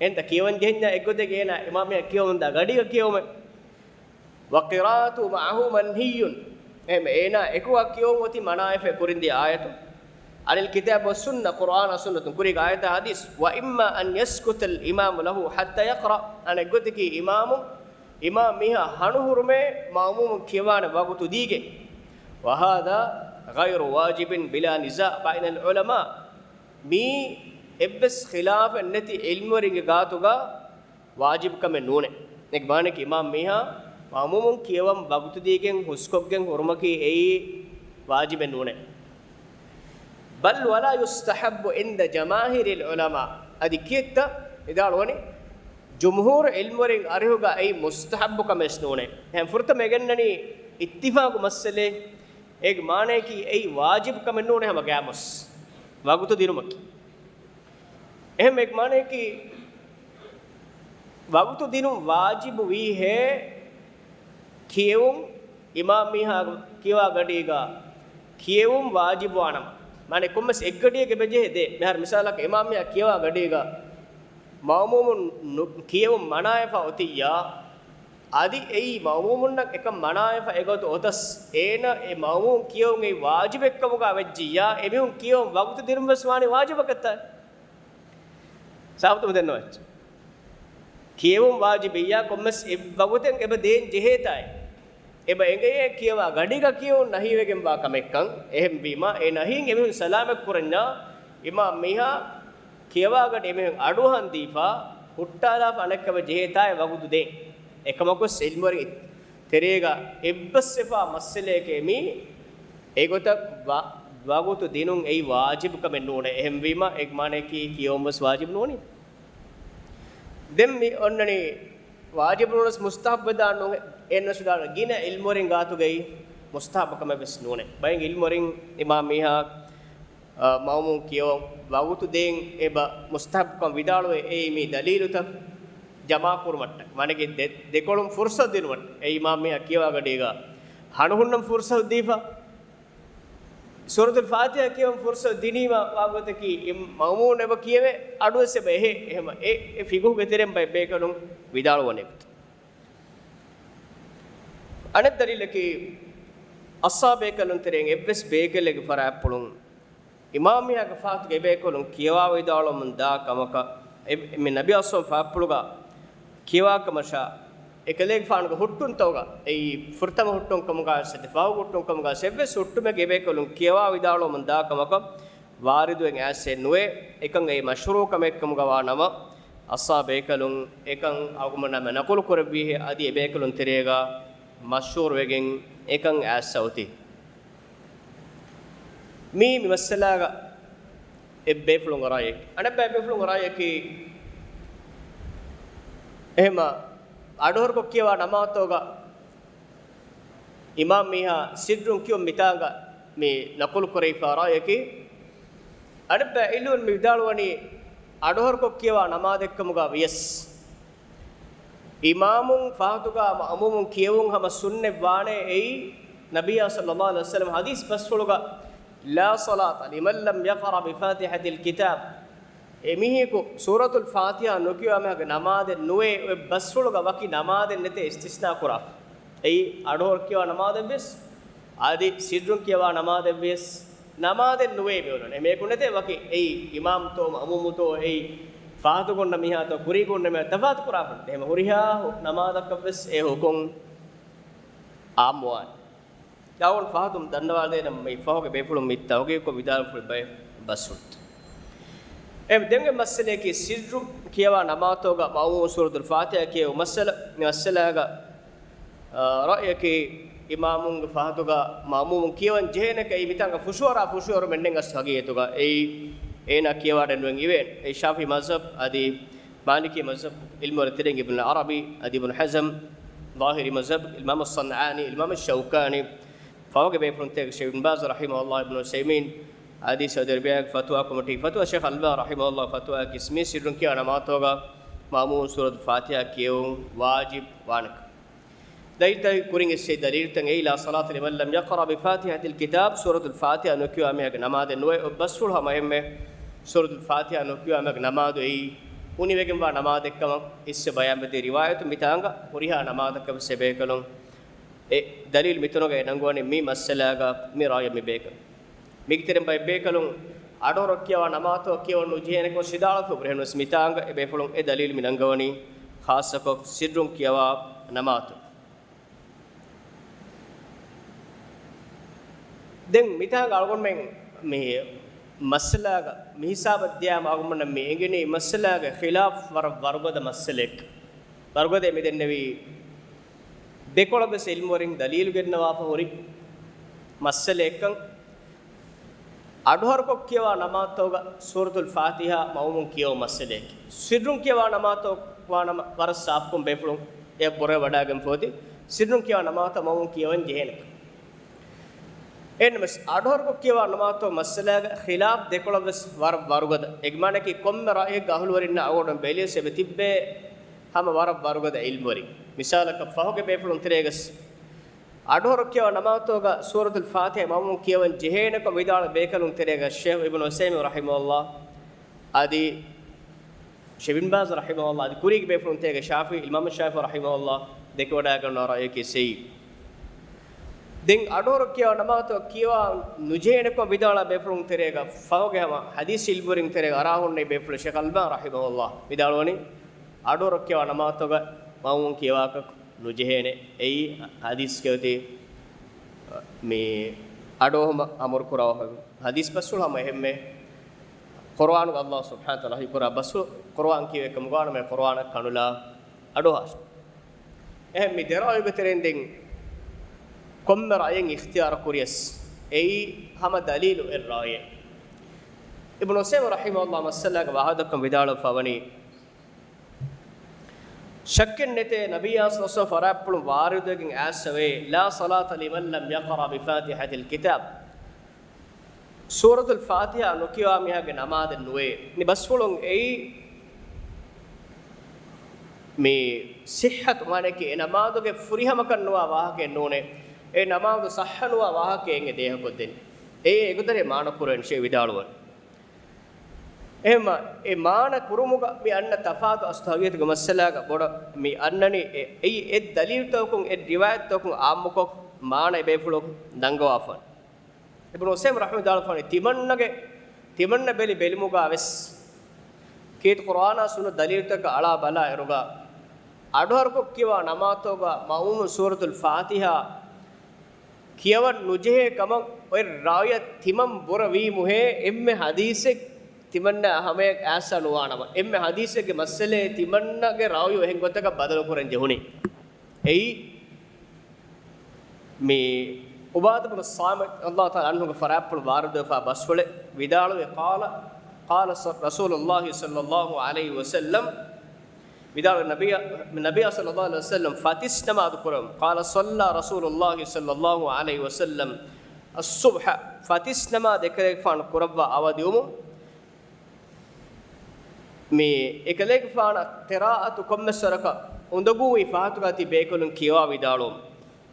އެންތަ ކިޔަވަން ޖެހެންޏާ އެއްގޮތަކީ އޭނާ އިމާމް މީހާ ކިޔަވަމުންދާ ގަޑީގަ ކިޔެވުމެއް. وقراءته معه منهي، އެހެން އޭނާ އެކުގަ ކިޔެވުން އޮތީ މަނާވެފައި ކުރިން ދިޔަ އާޔަތު. عن الكتاب والسنة، ޤުރްއާނާ ސުންނަތުން ކުރީގެ އާޔަތާ ޙަދީޘް. وإما أن يسكت الإمام له حتى يقرأ، އަނެއްގޮތަކީ އިމާމު، އިމާމް މީހާ ހަނުހުރުމޭ މައުމޫމުން ކިޔަވާނެ ވަގުތު ދީގެން. وهذا غير واجب بلا نزاع بين العلماء، މީ އެއްވެސް ޚިލާފެއް ނެތި ޢިލްމުވެރިންގެ ގާތުގަ ވާޖިބު ކަމެއް ނޫނޭ. އޭގެ މާނައަކީ އިމާމް މީހާ މައުމޫމުން ކިޔަވަން ވަގުތު ދީގެން ހުސްކޮށްގެން ހުރުމަކީ އެއީ ވާޖިބެއް ނޫނޭ. بل ولا يستحب عند جماهير العلماء، އަދި ކިއެއްތަ ވިދާޅުވަނީ ޖުމްހޫރު ޢިލްމުވެރިން އަރިހުގަ އެއީ މުސްތަޙައްބު ކަމެއް ނޫނޭ. އެހެން ފުރަތަމަ އެ ގެންނަނީ އިއްތިފާގު މައްސަލައެއް. އޭގެ މާނައަކީ އެއީ ވާޖިބު ކަމެއް ނޫނޭ ހަމަ ގާމުސް ވަގުތު ދިނުމަކީ. އެހެން އޭގެ މާނައަކީ ވަގުތު ދިނުން ވާޖިބު ވީހޭ ކިޔެވުން އިމާމް މީހާ ކިޔަވާ ގަޑީގަ ކިޔެވުން ވާޖިބުވާނަމަ. މާނަ ކޮންމެސް އެއްގަޑިއެއްގަ އެބަޖެހޭ ދޭ. މިހާރު މިސާލަކަށް އިމާމް މީހާ ކިޔަވާ ގަޑީގަ މައުމޫމުން ނު-، ކިޔެވުން މަނާވެފަ އޮތިއްޔާ، އަދި އެއީ މައުމޫމުންނަށް އެކަން މަނާވެފަ އެގޮތަށް އޮތަސް، އޭނަ އެ މައުމޫމުން ކިޔެވުން އެއީ ވާޖިބެއްކަމުގަ ވެއްޖިއްޔާ، އެމީހުން ކިޔެވުން ވަގުތު ދިނުން ވެސް ވާނީ ވާޖިބަކަށްތާ؟ ސާބިތު ދެންނެވިއްޖެ. ކިޔެވުން ވާޖިބިއްޔާ ކޮންމެސް އެއް ވަގުތެއް އެބަ ދޭން ޖެހޭތާއޭ. އެބަ އެނގެޔޭ ކިޔަވާ ގަޑީގަ ކިޔެވުން ނަހީވެގެންވާ ކަމެއްކަން. އެހެންވީމަ، އެ ނަހީން އެމީހުން ސަލާމަތް ކުރަންޏާ، އިމާމް މީހާ ކިޔަވާ ގަޑި އެމީހުން އަޑުއަހަން ދީފަ، ހުއްޓާލާފަ އަނެއްކާ ޖެހޭތާއެ ވަގުތު ދޭން. އެކަމަކު ޢިލްމުވެރިން ތެރޭގަ އެއްބަސްވެފާ މައްސަލައެކޭ މީ. އެގޮތަށް ވަ-، ވަގުތު ދިނުން އެއީ ވާޖިބު ކަމެއް ނޫނޭ. އެހެންވީމަ، އޭގެ މާނައަކީ ކިޔެވުން ވެސް ވާޖިބު ނޫނީ. ދެން މި އޮންނަނީ ވާޖިބު ނޫނަސް މުސްތަޙައްބު ވެދާން ނޫން. އެންނަސް ވިދާޅު ގިނަ ޢިލްމުވެރިން ގާތުގައި މުސްތަޙައްބު ކަމެއް ވެސް ނޫނޭ. ބައެއް ޢިލްމުވެރިން އިމާމް މީހާ، އަ، މައުމޫމް ކިޔަވަން ވަގުތު ދޭން އެބަ މުސްތަޙައްބުކަން ވިދާޅުވޭ. އެއީ މި ދަލީލުތައް ޖަމާކުރުމަށްޓަށް. މާނައަކީ ދެ-، ދެކޮޅުން ފުރުޞަތު ދިނުމަށް. އެ އިމާމް މީހާ ކިޔަވާ ގަޑީގަ ހަނުހުންނަން ފުރުޞަތު ދީފަ، ސޫރަތުލް ފާތިޙާ ކިޔަވަން ފުރުޞަތު ދިނީމަ ވާގޮތަކީ މައުމޫމުން އެބަ ކިޔެވޭ، އަޑުވެސް އެބަ އެހޭ. އެހެމަ އެ، އެ ފިޤުހުގެ ތެރެއިން ބައެއް ބޭކަލުން ވިދާޅުވަނީ. އަނެއް ދަލީލަކީ، އަޞްޙާބޭކަލުން ތެރެއިން އެއްވެސް ބޭކަލެއްގެ ފަރާތްޕުޅުން އިމާމް މީހާގެ ފަހަތުގެ އެބޭކަލުން ކިޔަވާ ވިދާޅުވަމުން ދާ ކަމަކަށް، އެ، މި ނަބީ އަސްލު ފަހަތްޕުޅުގަ ކިޔަވާ ކަމަށާ، އެކަލޭގެފާނުގެ ހުއްޓުންތަކުގަ، އެއީ ފުރަތަމަ ހުއްޓުން ކަމުގަ ސެ، ދެފަހުގެ ހުއްޓުން ކަމުގަ ސެ، އެއްވެސް ހުއްޓުމެއްގެ އެބޭކަލުން ކިޔަވާ ވިދާޅުވަމުން ދާ ކަމަކަށް ވާރިދުވެ އައިސް ނުވޭ. އެކަން އެއީ މަޝްރޫޢު ކަމެއް ކަމުގަ ވާ ނަމަ، އަޞްޙާބޭކަލުން އެކަން އަޅުގަނޑުމެންނަށް ނަޤުލު ކުރެއްވީހޭ، އަދި އެބޭކަލުން ތެރޭގަ މަޝްހޫރުވެގެން އެކަން އައިސް އޮތީ. މީ މި މައްސަލާގަ އެއްބޭފުޅުންގެ ރައުޔެއް. އަނެއްބައި އެއްބޭފުޅުންގެ ރައުޔަކީ، އެހެމަ އަޑުހަރުކޮށް ކިޔަވާ ނަމާދުތަކުގަ އިމާމް މީހާ ސިއްރުން ކިޔުން މިތާނގަ މި ނަޤުލު ކުރެވިފާ ރައުޔަކީ، އަނެއްބައި ޢިލްމުވެރިން ވިދާޅުވަނީ އަޑުހަރުކޮށް ކިޔަވާ ނަމާދެއްކަމުގަ ވިޔަސް، އިމާމުން ފަހަތުގަ މައުމޫމުން ކިޔެވުން ހަމަ ސުންނަތް ވާނެ. އެއީ ނަބިއްޔާ ޞައްލައްލާހު ޢަލައިހި ވަސައްލަމަ ޙަދީޘް ބަސްފުޅުގަ، لا صلاة لمن لم يقرأ بفاتحة الكتاب، އެމީހަކު ސޫރަތުލް ފާތިޙާ ނުކިޔަވާ މީހާގެ ނަމާދެއް ނުވޭ. އޮތް ބަސްފުޅުގަ ވަކި ނަމާދެއް ނެތޭ އިސްތިސްނާ ކުރާފަ. އެއީ އަޑުހަރު ކިޔަވާ ނަމާދެއްވިޔަސް، އަދި ސިއްރުން ކިޔަވާ ނަމާދެއްވިޔަސް، ނަމާދެއް ނުވޭ މިއޮންނަނީ. އެމީހަކު ނެތޭ ވަކި އެއީ އިމާމްތޯ މައުމޫމުތޯ އެއީ ފަހަތުގަ އޮންނަ މީހާތޯ ކުރީގަ އޮންނަ މީހާ ތަފާތު ކުރާފަ. އެހެން ހުރިހާ ނަމާދަކަށްވެސް އެ ހުކުމް އާއްމުވާނެ. ދާވަން ފަހަތުން ދަންނަވާލޭނަމަ، މި ފަހުގެ ބޭފުޅުން މި ތަހުގީގުކޮށް ވިދާޅުވެފަ ބައެއް ބަސްފުޅުތައް. އެ ދެން މައްސަލައަކީ ސިއްރު ކިޔަވާ ނަމާދުގަ މައުމޫމުން ސޫރަތުލް ފާތިހާ ކިޔެވުން މައްސަލަ. މި މައްސަލާގަ، އާ، ރައުޔަކީ އިމާމުންގެ ފަހަތުގަ މައުމޫމުން ކިޔަވަން ޖެހޭނެކަން. އެއީ މިތާނގަ ފުށުއަރާ ފުށުއަރުމެއް ނެތް އަސްލު ހަގީގަތުގަ. އެއީ އޭނާ ކިޔަވާނެ ނުވެން އިވޭނެ. އެއީ ޝާފިޢީ މަޒްހަބް އަދި މާލިކީ މަޒްހަބް ޢިލްމުވެރިން ތެރެއިން އިބްނު ޢަރަބީ އަދި އިބްނު ޙަޒަމް، ޒާހިރީ މަޒްހަބް އިމާމު ޞަންޢާނީ، އިމާމު ޝައުކާނީ، ފަހުގެ ބޭފުޅުން ތެރޭގަ ޝޭޚް އިބްނު ބާޒް ރަޙިމަހުﷲ، އިބްނު ޢުޘައިމީން އަދި ސައުދީ އަރަބިއާގެ ފަތުވާ ކޮމިޓީ، ފަތުވާ ޝޭޚް އަލްބާނީ ރަޙިމަހުﷲ ފަތުވާ ކިސްމީ ސިއްރުން ކިޔާ ނަމާދުގަ މައުމޫމުން ސޫރަތުލް ފާތިހާ ކިޔެވުން ވާޖިބް ވާނެކަން. ދައިތައް ކުރިން އެއްސެ ދަލީލުތައް އެއީ، لا صلاة لمن لم يقرأ بفاتحة الكتاب، ސޫރަތުލް ފާތިހާ ނުކިޔާ މީހާގެ ނަމާދެއް ނުވޭ. އޮތް ބަސްފުޅު ހަމަ އެހެންމެ، ސޫރަތުލް ފާތިހާ ނުކިޔާ މީހާގެ ނަމާދު އެއީ އުނިވެގެންވާ ނަމާދެއްކަމަށް އެއްސެ ބަޔާންވެދިޔަ ރިވާޔަތު. މިތާނގަ ހުރިހާ ނަމާދަކަށް ވެސް އެބޭކަލުން އެ ދަލީލު މިތަނުގައި ނަންގަވަނީ މި މައްސަލާގަ މި ރާޔަށް މި ބޭކަލުން. މީގެ ތެރެއިން ބައެއް ބޭކަލުން އަޑުހަރު ކިޔަވާ ނަމާދު ކިޔަވަން ނުޖެހޭނެކަން ވެސް ވިދާޅުވެފަ އެބަހުރި. އެހެންވެސް މިތާނގަ އެ ބޭފުޅުން އެ ދަލީލު މި ނަންގަވަނީ ޚާއްޞަކޮށް ސިއްރުން ކިޔަވާ ނަމާދު. ދެން މިތާނގަ އަޅުގަނޑުމެން މި މައްސަލާގަ މި ހިސާބަށް ދިޔާމަ އަޅުގަނޑުމެންނަށް މި އެނގެނީ މައްސަލާގެ ޚިލާފް ވަރަށް ވަރުގަދަ މައްސަލައެއް. ވަރުގަދަ މި ދެންނެވީ ދެކޮޅަށް ވެސް ޢިލްމުވެރިން ދަލީލު ގެންނަވާފަ ހުރި މައްސަލައެއްކަން. އަޑުހަރުކޮށް ކިޔަވާ ނަމާދުތަކުގަ ސޫރަތުލް ފާތިހާ މައުމޫމުން ކިޔަވުން މައްސަލައެކޭ. ސިއްރުން ކިޔަވާ ނަމާދުތަކު ވާނަމަ ވަރަށް ސާފުކޮށް ބޭފުޅުން އެ ބުރަ ވަޑައިގެން ފޯދި، ސިއްރުން ކިޔަވާ ނަމާދުތައް މައުމޫމުން ކިޔަވަން ޖެހޭނެކަން. އެހެންނަމަވެސް، އަޑުހަރުކޮށް ކިޔަވާ ނަމާދުތައް މައްސަލާގަ ޚިލާފް ދެކޮޅަށް ވެސް ވަރަށް ވަރުގަދަ. އޭގެ މާނައަކީ ކޮންމެ ރައުޔެއްގެ އަހުލުވެރިންނާ އަޅުގަނޑު ބެލިޔަސް އެބަ ތިއްބޭ ހަމަ ވަރަށް ވަރުގަދަ ޢިލްމުވެރިން. މިސާލަކަށް ފަހުގެ ބޭފުޅުން ތެރޭގަސް އަޑުހަރު ކިޔަވާ ނަމާދުތަކުގަ ސޫރަތުލް ފާތިހާ މައުމޫމުން ކިޔަވަން ޖެހޭނެކަން ވިދާޅުވި ބޭކަލުން ތެރޭގަ ޝޭޚް އިބްނު ޢުޘައިމީން ރަޙިމަހުﷲ އަދި ޝޭޚް ބިން ބާޒް ރަޙިމަހުﷲ އަދި ކުރީގެ ބޭފުޅުން ތެރޭގަ ޝާފިޢީ، އިމާމު ޝާފިޢީ ރަޙިމަހުﷲ ދެކެވަޑައިގަންނަވާ ރައުޔަކީ އެއީ. ދެން އަޑުހަރު ކިޔަވާ ނަމާދުތައް ކިޔަވާ ނުޖެހޭނެކަން ވިދާޅުވި ބޭފުޅުން ތެރޭގަ ފަހުގެ ހަމަ ޙަދީޘް ޢިލްމުވެރިން ތެރޭގަ އަރާ ހުންނެވި ބޭފުޅުން ޝޭޚް އަލްބާނީ ރަޙިމަހުﷲ ވިދާޅުވަނީ އަޑުހަރު ކިޔަވާ ނަމާދުތަކުގަ މައުމޫމުން ކިޔަވާކަށް ނުޖެހޭނެ. އެއީ ޙަދީޘްގައި އޮތީ މި އަޑުއަހުމަށް އަމުރު ކުރާ ވާހަކަ. ޙަދީޘް ބަސްފުޅު ހަމަ އެހެންމެ. ޤުރުއާނުގަ ﷲ ސުބްޙާނަހޫ ވަތަޢާލާ ވަޙީ ކުރާ ބަސްފުޅު، ޤުރުއާން ކިޔެވޭ ކަމުގަ ވާނަމަ ޤުރުއާނަށް ކަނުލާ އަޑުއަހާށި. އެހެން މި ދެ ރައުޔުގެ ތެރެއިން ދެން ކޮންމެ ރައުޔެއް އިޚްތިޔާރު ކުރިޔަސް އެއީ ހަމަ ދަލީލު އެއް ރައުޔެއް. އިބްނު ޢުޘައިމީން ރަޙިމަހުﷲ މައްސަލާގެ ވާހަކަ ދައްކަން ވިދާޅުވެފަ ވަނީ، ޝައްކެއް ނެތޭ، ނަބިއްޔާ ޞައްލަﷲ ޢަލައިހި ވަސައްލަމަ ފަރާތްޕުޅުން ވާރިދުވެގެން އައިސްފަވޭ، لا صلاة لمن لم يقرأ بفاتحة الكتاب. ސޫރަތުލް ފާތިޙާ ނުކިޔާ މީހާގެ ނަމާދެއް ނުވޭ. މި ބަސްފުޅުން އެއީ މި ޞިއްޙަތު މާނައަކީ އެ ނަމާދުގެ ފުރިހަމަކަށް ނުވާ ވާހަކައެއް ނޫނޭ. އެ ނަމާދު ޞައްޙަ ނުވާ ވާހަކައެއް އެނގޭ ދޭހަކޮށްދޭން. އެއީ އެގޮތަށް މާނަ ކުރެވެން ޝޭޚް ވިދާޅުވަނީ. އެހެންމަ، އެ މާނަ ކުރުމުގަ މި އަންނަ ތަފާތު އަސްލު ހަގީގަތުގެ މައްސަލާގަ ބޮޑަށް މި އަންނަނީ އެ، އެއީ އެއް ދަލީލުތަކުން، އެއް ރިވާޔަތްތަކުން އާއްމުކޮށް މާނަ އެބޭފުޅުން ނަންގަވާފަ. އިބްނު ޢުޘައިމީން ރަޙިމަހުﷲ ވިދާޅުވަނީ، ތިމަންނަގެ، ތިމަންނަ ބެލި ބެލުމުގަ ވެސް ކީރިތި ޤުރުއާނާ ސުންނަ ދަލީލުތަކަށް އަޅާ ބަލާ އިރުގަ، އަޑުހަރުކޮށް ކިޔަވާ ނަމާދުތަކުގަ މައުމޫމުން ސޫރަތުލް ފާތިޙާ ކިޔަވަން ނުޖެހޭ ކަމަށް އޮތް ރައުޔަށް ތިމަން ބުރަވީމުހޭ، އެންމެ ޙަދީޘެއް ތިމަންނަ ހަމަޔަށް އައިސްފަ ނުވާނަމަ، އެންމެ ޙަދީޘެއްގެ މައްސަލައެއް ތިމަންނަގެ ރައުޔު އެހެން ގޮތަކަށް ބަދަލުކުރަން ޖެހުނީ. އެއީ މި ޢުބާދަ ބުނު ޞާމިތު ރަޟިޔަﷲ ތަޢާލާ ޢަންހުގެ ފަރާތްޕުޅު ވާރިދުވެފާ ބަސްފުޅެއް ވިދާޅުވި، قال، قال رسول الله صلى الله عليه وسلم، ވިދާޅުވި ނަބިއްޔާ، ނަބިއްޔާ ޞައްލަﷲ ޢަލައިހި ވަސައްލަމް ފަތިސް ނަމާދު ކުރަމުން، قال صلى رسول الله صلى الله عليه وسلم الصبح، ފަތިސް ނަމާދު އެކަލޭގެފާނު ކުރައްވާ އަވަދިވުމުން، މި އެކަލޭގެފާނަށް ޤިރާއަތު ކޮންމެސް ވަރަކަށް އުނދަގޫވި ފަހަތުގަ ތި ބޭކަލުން ކިޔަވާ ވިދާޅުވަމުން.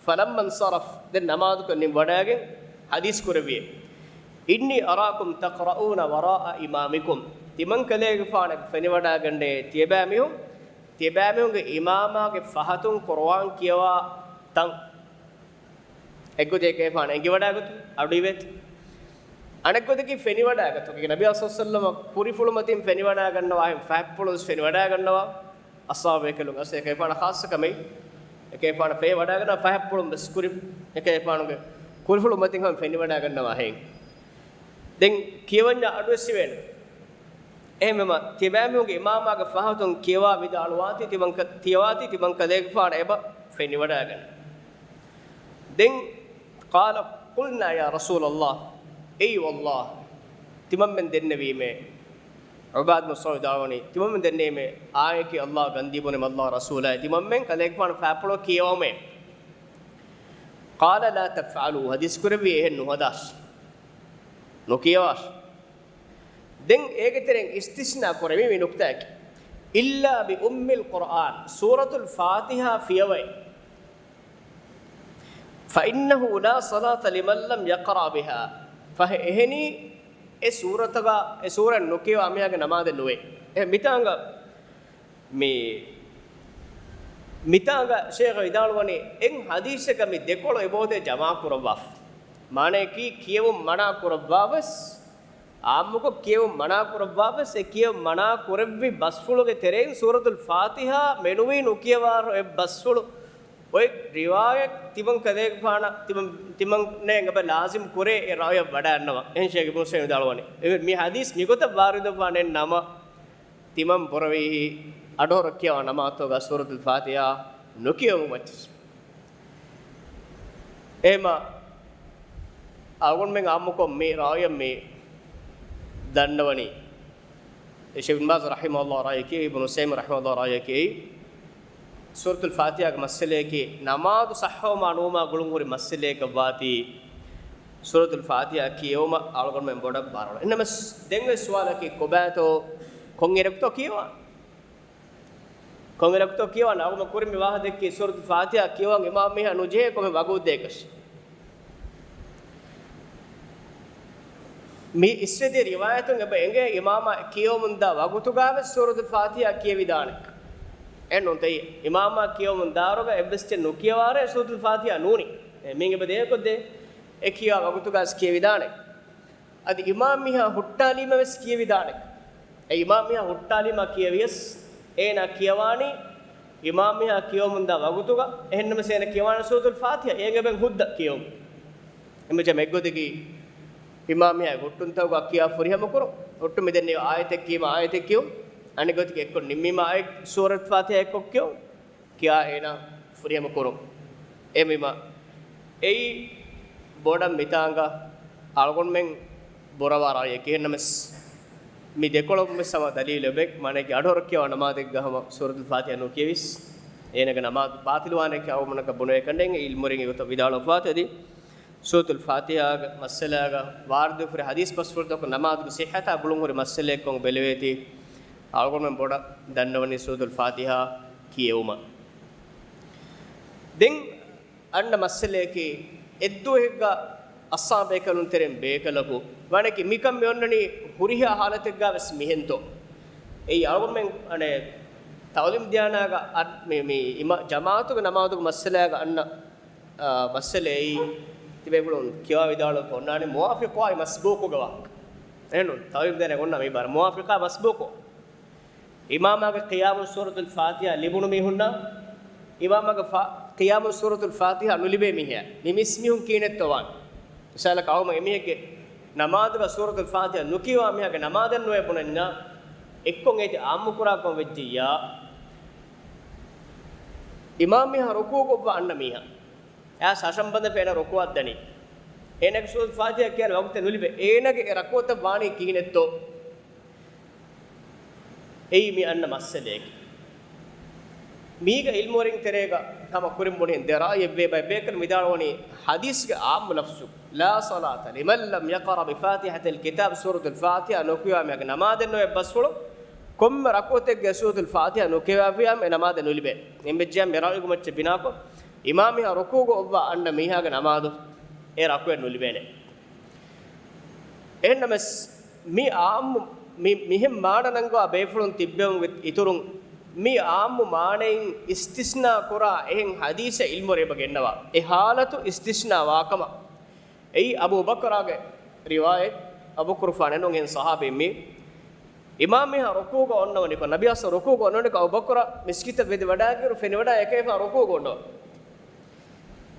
فلما انصرف، ދެން ނަމާދުކޮށް ނިމިވަޑައިގެން ޙަދީޘް ކުރެއްވިއޭ، إني أراكم تقرؤون وراء إمامكم، ތިމަން ކަލޭގެފާނަށް ފެނިވަޑައިގަންނޭ ތިޔަބައިމީހުން، ތިޔަބައިމީހުންގެ އިމާމާގެ ފަހަތުން ޤުރުއާން ކިޔަވާ ތަން. އެއްގޮތަކަށް އެކަލޭގެފާނު އެނގިވަޑައިގަތުން އަޑުއިވޭތޯ. އަނެއްގޮތަކީ ފެނިވަޑާގަތުމަކީ، ނަބީ ޞައްލަﷲު ޢަލައިހި ވަސައްލަމަ ކުރިފުޅުމަތިން ފެނިވަޑާގަންނަވާ، އެހެން ފަހަތްޕުޅުން ވެސް ފެނިވަޑާގަންނަވާ. އަޞްޙާބު ބޭކަލުން އަސް އެކަލޭގެފާނަށް ޚާއްޞަ ކަމެއް، އެކަލޭގެފާނަށް ފެނިވަޑާގަންނަވާ، ފަހަތްޕުޅުން ވެސް ކުރި، އެކަލޭގެފާނުގެ ކުރިފުޅުމަތިން ހަމަ ފެނިވަޑާގަންނަވާ ހެން. ދެން ކިޔަވަންޏާ އަޑު ވެސް އިވޭނެ. އެހެންވީމަ، ތިބޭފުޅުންގެ އިމާމާގެ ފަހަތުން ކިޔަވާ ވިދާޅުވާތީ ތިމަން ކަ-، ތިޔަވާތީ ތިމަން ކަލޭގެފާނު އެބަ ފެނިވަޑާގަނެ. ދެން، قَالَ، قُلْنَا يَا رَسُولَ اللَّهِ، އެއީ ވައްލާހި، ތިމަންމެން ދެންނެވީމޭ. ޢުބާދު ބިން ޞާމިތު ވިދާޅުވަނީ، ތިމަންމެން ދެންނެވީމޭ، އާނއެކޭ ﷲ ގަންދީ ބުނީމަ ﷲ ރަސޫލާއޭ، ތިމަންމެން ކަލޭގެފާނު ފަހަތްޕުޅު ކިޔަވަމޭ. قَالَ لَا تَفْعَلُوا، ޙަދީޘް ކުރެއްވީ އެހެން ނުހަދާށި، ނުކިޔަވާށި. ދެން އޭގެ ތެރެއިން އިސްތިސްނާ ކުރެވި މި ނުކްތާއަކީ، إِلَّا بِأُمِّ الْقُرْآنِ، ސޫރަތުލް ފާތިޙާ ފިޔަވައި. فَإِنَّهُ لَا صَلَاةَ لِمَنْ لَمْ يَقْرَأْ بِهَا، ފަހެ އެހެނީ އެ ސޫރަތަކާ، އެ ސޫރަތް ނުކިޔަވާ މީހާގެ ނަމާދެއް ނުވޭ. އެ މިތާނގަ މި، މިތާނގަ ޝޭޚް ވިދާޅުވަނީ، އެއް ޙަދީޘަކަށް މި ދެކޮޅު އެބަހުއްޓޭ ޖަމާކުރައްވާފަ. މާނައަކީ ކިޔެވުން މަނާ ކުރައްވާވެސް، އާއްމުކޮށް ކިޔެވުން މަނާ ކުރައްވާވެސް، އެ ކިޔެވުން މަނާ ކުރެއްވި ބަސްފުޅުގެ ތެރެއިން ސޫރަތުލް ފާތިޙާ މެނުވީ ނުކިޔަވާ އެއް ބަސްފުޅު. އޮތް ރިވާޔަތް ތިމަން ކަލޭގެފާނަށް، ތިމަން، ތިމަންނޭ އެބަ ލާޒިމް ކުރޭ އެ ރާވިޔަށް ވަޑައިގަންނަވާ. އެހެން ޝޭޚް އިބްނު ޢުސައިމީން ވިދާޅުވަނީ. އެ މި ޙަދީޘް މިގޮތަށް ވާރިދުވާނެ ނަމަ، ތިމަން ބުރަވީހީ އަޑުހަރު ކިޔަވާ ނަމާދުތަކުގަ ސޫރަތުލް ފާތިޙާ ނުކިޔެވުމަށް. އެހެމަ އަޅުގަނޑުމެން އާއްމުކޮށް މި ރާވިޔަށް މި ދަންނަވަނީ، ޝޭޚް އިބްނު ބާޒް ރަޙިމަހުﷲ ރާއީ ކިޔައި، އިބްނު ޢުސައިމީން ރަޙިމަހުﷲ ރާއީ ކިޔައި، ސޫރަތުލް ފާތިޙާގެ މައްސަލައަކީ، ނަމާދު ޞައްޙަވުމާ ނުވުމާ ގުޅުންހުރި މައްސަލައަކަށް ވާތީ، ސޫރަތުލް ފާތިޙާ ކިޔެވުމަށް އަޅުގަނޑުމެން ބޮޑަށް ބާރުއަޅަން. އެހެންނަމަވެސް، ދެން އޮތް ސުވާލަކީ، ކޮބާތޯ، ކޮންއިރަކުތޯ ކިޔަވާން؟ ކޮންއިރަކުތޯ ކިޔަވާން؟ އަޅުގަނޑު ކުރިން މި ވާހަކަ ދެއްކީ، ސޫރަތުލް ފާތިޙާ ކިޔަވަން އިމާމް މީހާ ނުޖެހޭ ކޮންމެ ވަގުތެއް ދޭކަށް. މި އިސްވެދިޔަ ރިވާޔަތުން އެބަ އެނގޭ، އިމާމާ ކިޔަވަމުންދާ ވަގުތުގަވެސް ސޫރަތުލް ފާތިޙާ ކިޔެވިދާނެ. އެއްނޫންތަ؟ އިމާމާ ކިޔަވަމުން ދާއިރުގަ އެއްވެސް ތެއް ނުކިޔަވާރޭ ސޫރަތުލް ފާތިޙާ ނޫނީ. އެ މީން އެބަ ދޭކޮށްދޭ، އެ ކިޔާ ވަގުތުގަވެސް ކިޔެވިދާނެ. އަދި އިމާމް މީހާ ހުއްޓާލީމަވެސް ކިޔެވިދާނެ. އެ އިމާމް މީހާ ހުއްޓާލީމާ ކިޔެވިޔަސް، އޭނާ ކިޔަވާނީ އިމާމް މީހާ ކިޔަވަމުންދާ ވަގުތުގަ، އެހެންނަމަވެސް އޭނާ ކިޔަވާނީ ސޫރަތުލް ފާތިޙާ، އޭގެ އެބައިން ހުއްދަ ކިޔެވުން. އެމަޖަ މެއްގޮތަކީ، އިމާމް މީހާ ހުއްޓުންތަކުގަ ކިޔާ ފުރިހަމަ ކުރުން. ހުއްޓު މިދެންނެވި އާޔަތެއް ކީމަ އާޔަތެއް ކިޔުން. އަނެއްގޮތަކީ އެއްކޮށް ނިންމީމަ އާޔަތް ސޫރަތުލް ފާތިޙާ އެއްކޮށް ކިޔުން. ކިޔާ އޭނާ ފުރިހަމަ ކުރުން. އެމީމަ އެއީ ބޮޑަށް މިތާނގަ އަޅުގަނޑުމެން ބުރަވާ ރާއީ އެކި. އެހެންނަމަވެސް، މި ދެކޮޅުން ވެސް ހަމަ ދަލީލެއް އެބަ މާނައަކީ އަޑުހަރު ކިޔަވާ ނަމާދެއްގަ ހަމަ ސޫރަތުލް ފާތިޙާ ނުކިޔެވިޔަސް، އޭނާގެ ނަމާދު ބާޠިލުވާނެކަން އަޅުގަނޑަކަށް ބުނެވޭ ކަނޑެއް އެ ޢިލްމުވެރިން އެގޮތަށް ވިދާޅުވެފަ އޮތީ. ސޫރަތުލް ފާތިޙާގެ މައްސަލާގަ ވާރިދުވެފަ ހުރި ޙަދީޘް ބަސްފުޅުތަކުން ނަމާދުގެ ޞިއްޙަތާ ގުޅުންހުރި މައްސަލައެއްކަން ބެލެވޭތީ، އަޅުގަނޑުމެން ބޮޑަށް ދަންނަވަނީ ސޫރަތުލް ފާތިޙާ ކިޔެވުމަށް. ދެން އަންނަ މައްސަލައަކީ، އެއްދުވަހެއްގަ އަޞްޙާބު ބޭކަލުން ތެރެއިން ބޭކަލަކު ވާނެކި މިކަން މި އޮންނަނީ ހުރިހާ ޙާލަތެއްގަ ވެސް މިހެންތޯ؟ އެއީ އަޅުގަނޑުމެން އަނެއް ތަޢުލީމް ދިޔާނާގަ އަ-، މި، މި އިމާ-، ޖަމާޢަތުގެ ނަމާދުގެ މައްސަލާގަ އަންނަ، އާ، މައްސަލައެއް ތިބޭފުޅުން ކިޔަވާ ވިދާޅުވެފަ އޮންނާނެ މުވާފިޤާއި މަސްބޫޤުގެ ވާހަކަ. އެހެންނޫން، ތަޢުލީމް ދޭނެ އޮންނަ މި ބާރަށް މުވާފިޤާ މަސްބޫޤު. އިމާމާގެ ޤިޔާމުން ސޫރަތުލް ފާތިޙާ ލިބުނު މީހުންނާ، އިމާމާގެ ފާ-، ޤިޔާމުން ސޫރަތުލް ފާތިޙާ ނުލިބޭ މީހާ، މި މިސް މީހުން ކިހިނެއްތޯ ވާން؟ މިސާލަކަށް އަޅުގަނޑު އެމީހެއްގެ ނަމާދުގަ ސޫރަތުލް ފާތިޙާ ނުކިޔަވާ މީހާގެ ނަމާދެއް ނުވޭ ބުނަންޏާ، އެއްކޮށް އޭތި ޢާއްމުކުރާކަމަށް ވެއްޖިއްޔާ، އިމާމް މީހާ ރުކޫޢުކޮށްވާ އަންނަ މީހާ، އައިސް ހަށަން ބަނދެފަ އޭނަ ރުކޫޢަށް ދަނީ، އޭނަގެ ސޫރަތުލް ފާތިޙާ ކިޔާނެ ވަގުތެއް ނުލިބޭ، އޭނަގެ އެ ރަކުޢަތަށް ވާނީ ކިހިނެއްތޯ؟ އެއީ މި އަންނަ މައްސަލައަކީ. މީގަ ޢިލްމުވެރިން ތެރޭގަ ހަމަ ކުރިން ބުނިހެން ދެ ރާއީ އެއްވޭ ބައެއް ބޭކަލުން ވިދާޅުވަނީ ޙަދީޘްގެ ޢާއްމު ލަފްޒު، لا صلاة لمن لم يقرأ بفاتحة الكتاب، ސޫރަތުލް ފާތިޙާ ނުކިޔަވާ މީހާގެ ނަމާދެއް ނުވޭ ބަސްފުޅު، ކޮންމެ ރަކުޢަތެއްގެ ސޫރަތުލް ފާތިޙާ ނުކިޔަވާފިއްޔާ އެ ނަމާދެއް ނުލިބޭ. އެހެންވެއްޖެއްޔާ މި ރާއީގެ މައްޗަށް ބިނާކޮށް، އިމާމް މީހާ ރުކޫޢުގަ އޮއްވާ އަންނަ މީހާގެ ނަމާދު އެ ރަކުޢަތް ނުލިބޭނެ. އެހެންނަމަވެސް، މި ޢާއްމު، މި، މިހެން މާނަ ނަންގަވާ ބޭފުޅުން ތިއްބެވުމުގެ އިތުރުން، މި ޢާއްމު މާނައިން އިސްތިސްނާ ކުރާ އެހެން ޙަދީޘެއް ޢިލްމުވެރިން އެބަ ގެންނަވާ. އެ ޙާލަތު އިސްތިސްނާ ވާކަމަށް. އެއީ އަބޫ ބަކްރާގެ ރިވާޔަތް، އަބޫބަކުރު ފާނެ ނޫން ހެން ޞަޙާބީން މީ. އިމާމް މީހާ ރުކޫގަ އޮންނަވަނިކޮށް، ނަބިއްޔާ ޞައް ރުކޫގަ އޮންނަވަނިކޮށް، އަބޫބަކުރަށް މިސްކިތަށް ވެދި ވަޑާގިއިރު ފެނިވަޑާ އެކަލޭގެފާނު ރުކޫގަ އޮންނަވަން.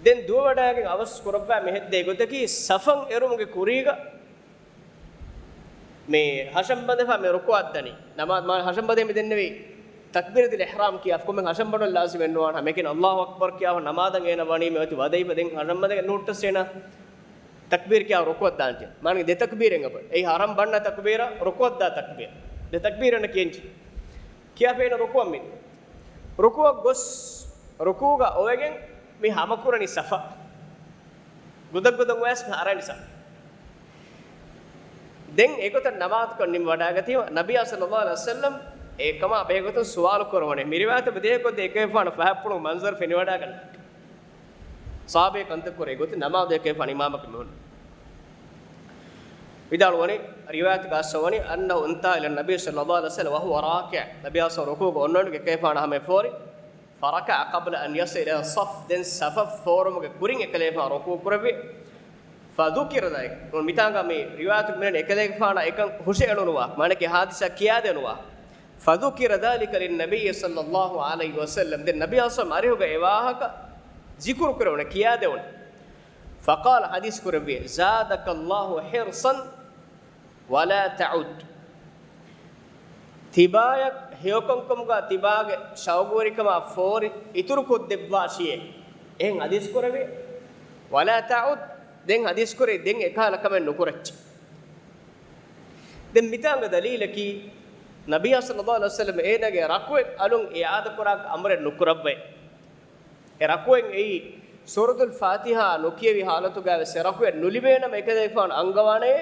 ދެން ދުވަވަޑާގެން އަވަސް ކުރައްވާ މި ހެއްދޭ ގޮތަކީ، ސަފަށް އެރުމުގެ ކުރީގަ މި ހަށަން ބަނދެފާ މި ރުކުޢަށް ދަނީ. ނަމާ-، މާ ހަށަން ބަނދެ މި ދެންނެވީ ތަކްބީރަތުލް އިޙްރާމް ކިޔާފަ ކޮންމެ ހަށަން ބަންނަން ލާޒިމެއް ނުވާނެ. ހަމައެކަނި އައްލާހު އަކްބަރު ކިޔާފަ ނަމާދަށް އޭނަ ވަނީ މި އޮތީ ވަދެފަ ދެން ހަށަން ބަނދެގެ ނޫންޓަސް އޭނަ ތަކްބީރު ކިޔާ ރުކުޢަށް ދާންޖެ. މާނަ ދެ ތަކްބީރެއް އެބަ. އެއީ ހަށަން ބަންނަ ތަކްބީރަށް ރުކުޢަށް ދާ ތަކްބީރު. ދެ ތަކްބީރު އޭނަ ކިޔަންޖެ. ކިޔާފަ އޭނަ ރުކުޢަށް މި. ރުކުޢަށް ގޮސް ރުކޫގަ އޮވެގެން މި ހަމަކުރަނީ ސަފަ. ގުދަ ގުދަން ވެސް މި އަރަނި ސަފަ. ދެން އެގޮތަށް ނަމާދުކޮށް ނިމި ވަޑާގަތީމަ، ނަބިއްޔާ ޞައްލައްލާހު ޢަލައިހި ވަސައްލަމް އެކަމާ ބެހޭގޮތުން ސުވާލު ކުރައްވަނީ. މި ރިވާޔަތަށް ދޭ ގޮތަށް އެކަލޭގެފާނު ފަހަތްޕުޅު މަންޒަރު ފެނިވަޑާގަންނަ. ޞަޙާބީ ކަންތައް ކުރޭ ގޮތެއް ނަމާދު އެކަލޭގެފާނު އިމާމަކަށް މި ހުންނަ. ވިދާޅުވަނީ، ރިވާޔަތުގަ އައްސަވަނީ، أنه انتهى إلى النبي صلى الله عليه وسلم وهو راكع، ނަބިއްޔާ ޞައް ރުކޫގަ އޮންނަވަނިކޮށް އެކަލޭގެފާނު ހަމަ އެ ފޯރި، فركع قبل أن يصل إلى الصف، ދެން ސަފަށް ފޯރުމުގެ ކުރިން އެކަލޭގެފާނު ރުކޫ ކުރެއްވި. فذكر ذلك، މިތާނގަ މި ރިވާޔަތު މިނަން އެކަލޭގެފާނަށް އެކަން ހުށައެޅުނުވާ، މާނައަކީ ހާދިސާ ކިޔާދެނުވާ. فذكر ذلك للنبي صلى الله عليه وسلم، ދެން ނަބިއްޔާ ޞައް އަރިހުގަ އެ ވާހަކަ ޒިކުރު ކުރެވުނެ، ކިޔާދެވުނެ. فقال، ޙަދީޘް ކުރެއްވި، زادك الله حرصا ولا تعد. ތިބާޔަށް ހެޔޮކަންކަމުގަ ތިބާގެ ޝައުގުވެރިކަމާ ފޯރި އިތުރުކޮށްދެއްވާށިއޭ. އެހެން ޙަދީޘް ކުރެވި، ولا تعد، ދެން ޙަދީޘް ކުރެވި، ދެން އެކަހަލަ ކަމެއް ނުކުރައްޗޭ. ދެން މިތާނގަ ދަލީލަކީ، ނަބިއްޔާ ޞައްލައްލާހު ޢަލައިހި ވަސައްލަމް އޭނާގެ ރަކުޢަތް އަލުން އިޢާދަކުރާ އަމުރެއް ނުކުރައްވައޭ. އެ ރަކުޢަތް އެއީ، ސޫރަތުލް ފާތިޙާ ނުކިޔެވި ޙާލަތުގައިވެސް އެ ރަކުޢަތް ނުލިބޭނަމަ އެކަލޭގެފާނު އަންގަވާނެ،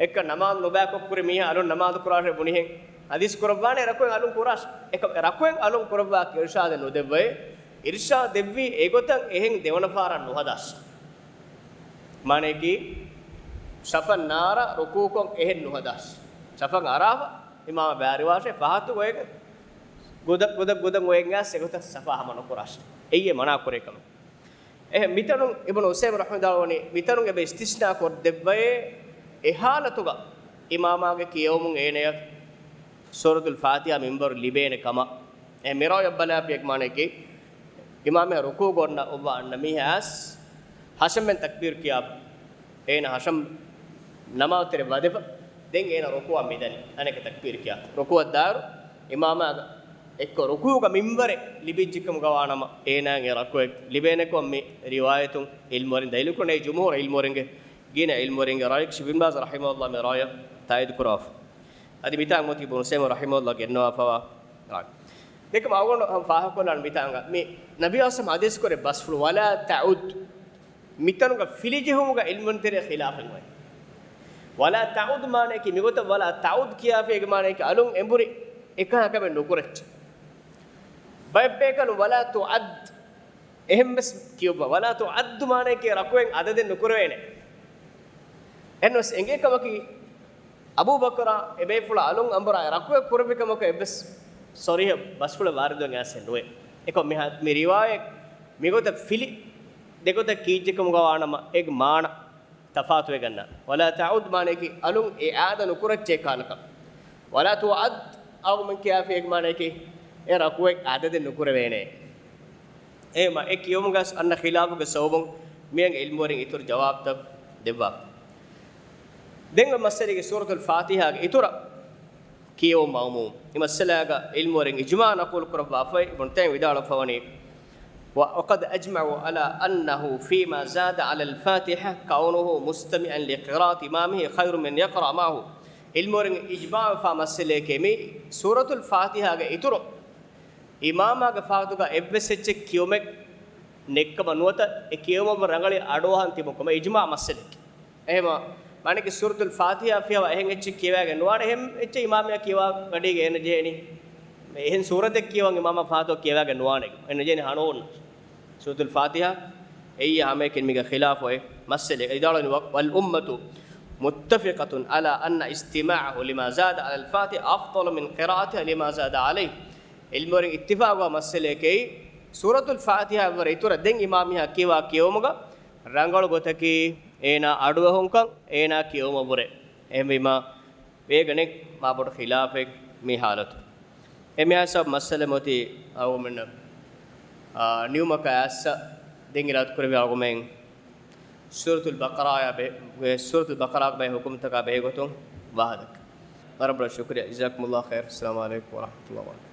އެއްކަ ނަމާދު ނުބައިކޮށް ކުރި މީހާ އަލުން ނަމާދު ކުރާށޭ ބުނިހެން ޙަދީޘް ކުރައްވާނެ، ރަކުޢަތް އަލުން ކުރާށޭ. އެކަ-، ރަކުޢަތް އަލުން ކުރައްވާ އިރުޝާދެއް ނުދެއްވައޭ. އިރުޝާދު ދެއްވީ އެގޮތަށް އެހެން ދެވަނަ ފަހަރަށް ނުހަދާށޭ. މާނައަކީ، ސަފަށް ނާރާ ރުކޫކޮށް އެހެން ނުހަދާށޭ. ސަފަށް އަރާފަ، އިމާމާ ބައިވެރިވާށޭ، ފަހަތު އޮވެގެން ގުދަ-، ގުދަ-، ގުދަން އޮވެގެން އައިސް އެގޮތަށް ސަފާ ހަމަ ނުކުރާށޭ. އެއީ މަނާ ކުރޭ ކަމެއް. އެހެން މިތަނުން އިބްނު ޢުސައިމީން ރަޙިމަހުﷲ ވަނީ، މިތަނުން އެބަ އިސްތިސްނާ ކޮށްދެއްވައޭ، އެ ޙާލަތުގަ އިމާމާގެ ކިޔެވުމުން އޭނަޔަށް ސޫރަތުލް ފާތިޙާ މިންބަރު ލިބޭނެ ކަމަށް. އެ މިރާޔަށް ބަލާފިޔަ މާނައަކީ، އިމާމާ ރުކޫގަ އޮންނަ އޮއްވާ އަންނަ މީހާ އައިސް ހަށަން ބަން ތަކްބީރު ކިޔާފަ، އޭނަ ހަށަން ނަމާދު ތެރެ ވަދެފަ، ދެން އޭނަ ރުކޫއަށް މިދަނީ. އަނެކަ ތަކްބީރު ކިޔާ ރުކޫއަށް ދާއިރު، އިމާމާގެ އެއްކޮށް ރުކޫގަ މިންވަރެއް ލިބިއްޖެކަމުގަ ވާނަމަ، އޭނާގެ ރަކުޢަތް ލިބޭނެކަމަށް މި ރިވާޔަތުން ޢިލްމުވެރިން ދަލީލުކުރަނީ. ޖުމްހޫރު ޢިލްމުވެރިންގެ، ގިނަ ޢިލްމުވެރިންގެ ރައުޔަކީ އިބްނު ބާޒް ރަޙިމަހުﷲ މި ރައުޔަށް ތާއީދު ކުރައްވާފަ. އަދި މިތާނގަ މުތި އިބްނު ޢުސައިމީން ރަޙިމަހުﷲ ގެންނަވާފަވާ ރާ. ދެކެ މަގުން ފާހަގަކޮށްލާން މިތާނގަ މި ނަބީ އަސް ޙަދީޘް ކުރެ ބަސްފުޅު، ولا تعد. މިތަނުގަ ފިލިޖެހުމުގަ ޢިލްމުވެރިން ތެރޭ ޚިލާފެއް އޮތް. ولا تعد މާނައަކީ މިގޮތަށް ولا تعد ކިޔާފައިގެ މާނައަކީ އަލުން އެނބުރި އެކަހަލަ ކަމެއް ނުކުރައްޗޭ. ބައެއް ބޭކަލުން ولا تعد އެހެން ވެސް ކިޔުއްވާ. ولا تعد މާނައަކީ ރަކުޢަތް އަދަދެއް ނުކުރެވޭނެ. އެހެން ވެސް އެނގޭ ކަމަކީ، އަބޫބަކުރާ އެބޭފުޅާ އަލުން އަނބުރާ ރަކުޢަތް ކުރެއްވި ކަމަކަށް އެއްވެސް ޞަރީޙަ ބަސްފުޅެއް ވާރިދުވެގެން އައިސެއް ނުވޭ. އެކަމަކު މި ހަ-، މި ރިވާޔަތް މިގޮތަށް ފިލި ދެގޮތަށް ކީއްޖެކަމުގަ ވާނަމަ، އޭގެ މާނަ ތަފާތުވެގަންނަ. ولا تعد މާނައަކީ އަލުން އެ އާދަ ނުކުރައްޗޭ ކަހަލަ ކަމެއް. ولا تعد އައުމެން ކިޔާފައިގެ މާނައަކީ އެ ރަކުޢަތް އަދަދެއް ނުކުރެވޭނެ. އެހެމަ އެ ކިޔުމުގަސް އަންނަ ޚިލާފުގެ ސަބަބުން މިއަން ޢިލްމުވެރިން އިތުރު ޖަވާބުތައް ދެއްވާ. ދެން މައްސަލައިގެ ސޫރަތުލް ފާތިޙާގެ އިތުރަށް ކިޔެވުން މައުމޫމް. މި މައްސަލާގަ ޢިލްމުވެރިން އިޖްމާޢު ނަޤުލު ކުރައްވާފައި އިބްނު ތައިމިއްޔާ ވިދާޅުވެފަވަނީ، وقد أجمعوا على أنه فيما زاد على الفاتحة كونه مستمعا لقراءة إمامه خير من يقرأ معه. ޢިލްމުވެރިން އިޖްމާޢުވެފާ މައްސަލައެކޭ މީ ސޫރަތުލް ފާތިޙާގެ އިތުރު އިމާމާގެ ފަހަތުގަ އެއްވެސް އެއްޗެއް ކިޔުމެއް ނެތްކަމަށް ނުވަތަ އެ ކިޔެވުމަށް ރަނގަޅީ އަޑުއަހަން ތިބުން ކަމަށް އިޖްމާޢު މައްސަލައެކޭ. އެހެމަ މާނައަކީ ސޫރަތުލް ފާތިޙާ ފިޔަވާ އެހެން އެއްޗެއް ކިޔަވާގެން ނުވާނެ، އެހެން އެއްޗެއް އިމާމާ ކިޔަވާ ގަޑީގަ އޭނަ ޖެހޭނީ. އެހެން ސޫރަތެއް ކިޔަވަން އިމާމާ ފަހަތު ކިޔަވާގެން ނުވާނެ. އޭނަ ޖެހޭނީ ހަނޯން. ސޫރަތުލް ފާތިޙާ އެއީ ހަމައެކަނި މީގަ ޚިލާފު އޮތް މައްސަލައެއް. ވިދާޅުވަނީ، وال-، والأمة متفقة على أن استماعه لما زاد على الفاتحة أفضل من قراءتها لما زاد عليه. ޢިލްމުވެރިން އިއްތިފާޤުވާ މައްސަލައެކޭ، ސޫރަތުލް ފާތިޙާ އެއްވަރަށް އިތުރަށް ދެން އިމާމާ ކިޔަވާ ކިޔެވުމުގަ ރަނގަޅު ގޮތަކީ އޭނާ އަޑުއެހުންކަން އޭނާ ކިޔެވުމަށްވުރެ. އެހެންވީމާ، ވޭގަނެ މާބޮޑު ޚިލާފެއް މި ހާލަތު. އެ މިހާ ސަބަބު މައްސަލަ މޮތީ އަޅުގަނޑުމެންނަށް، އާ، ނިމުމަކާ އައްސަ ދެން އިރާދަ ކުރެވި އަޅުގަނޑުމެން ސޫރަތުލް ބަޤަރާޔާ ބެ-، ސޫރަތުލް ބަޤަރާގެ ބައި ހުކުމްތަކާ ބެހޭގޮތުން ވާހަކަ. ވަރަށް ބޮޑަށް ޝުކުރިއްޔާ. ޖަޒާކުމުﷲ ޚައިރް. އައްސަލާމު ޢަލައިކުމް ވަރަޙްމަތުﷲ ވަބަރަކާތުހު.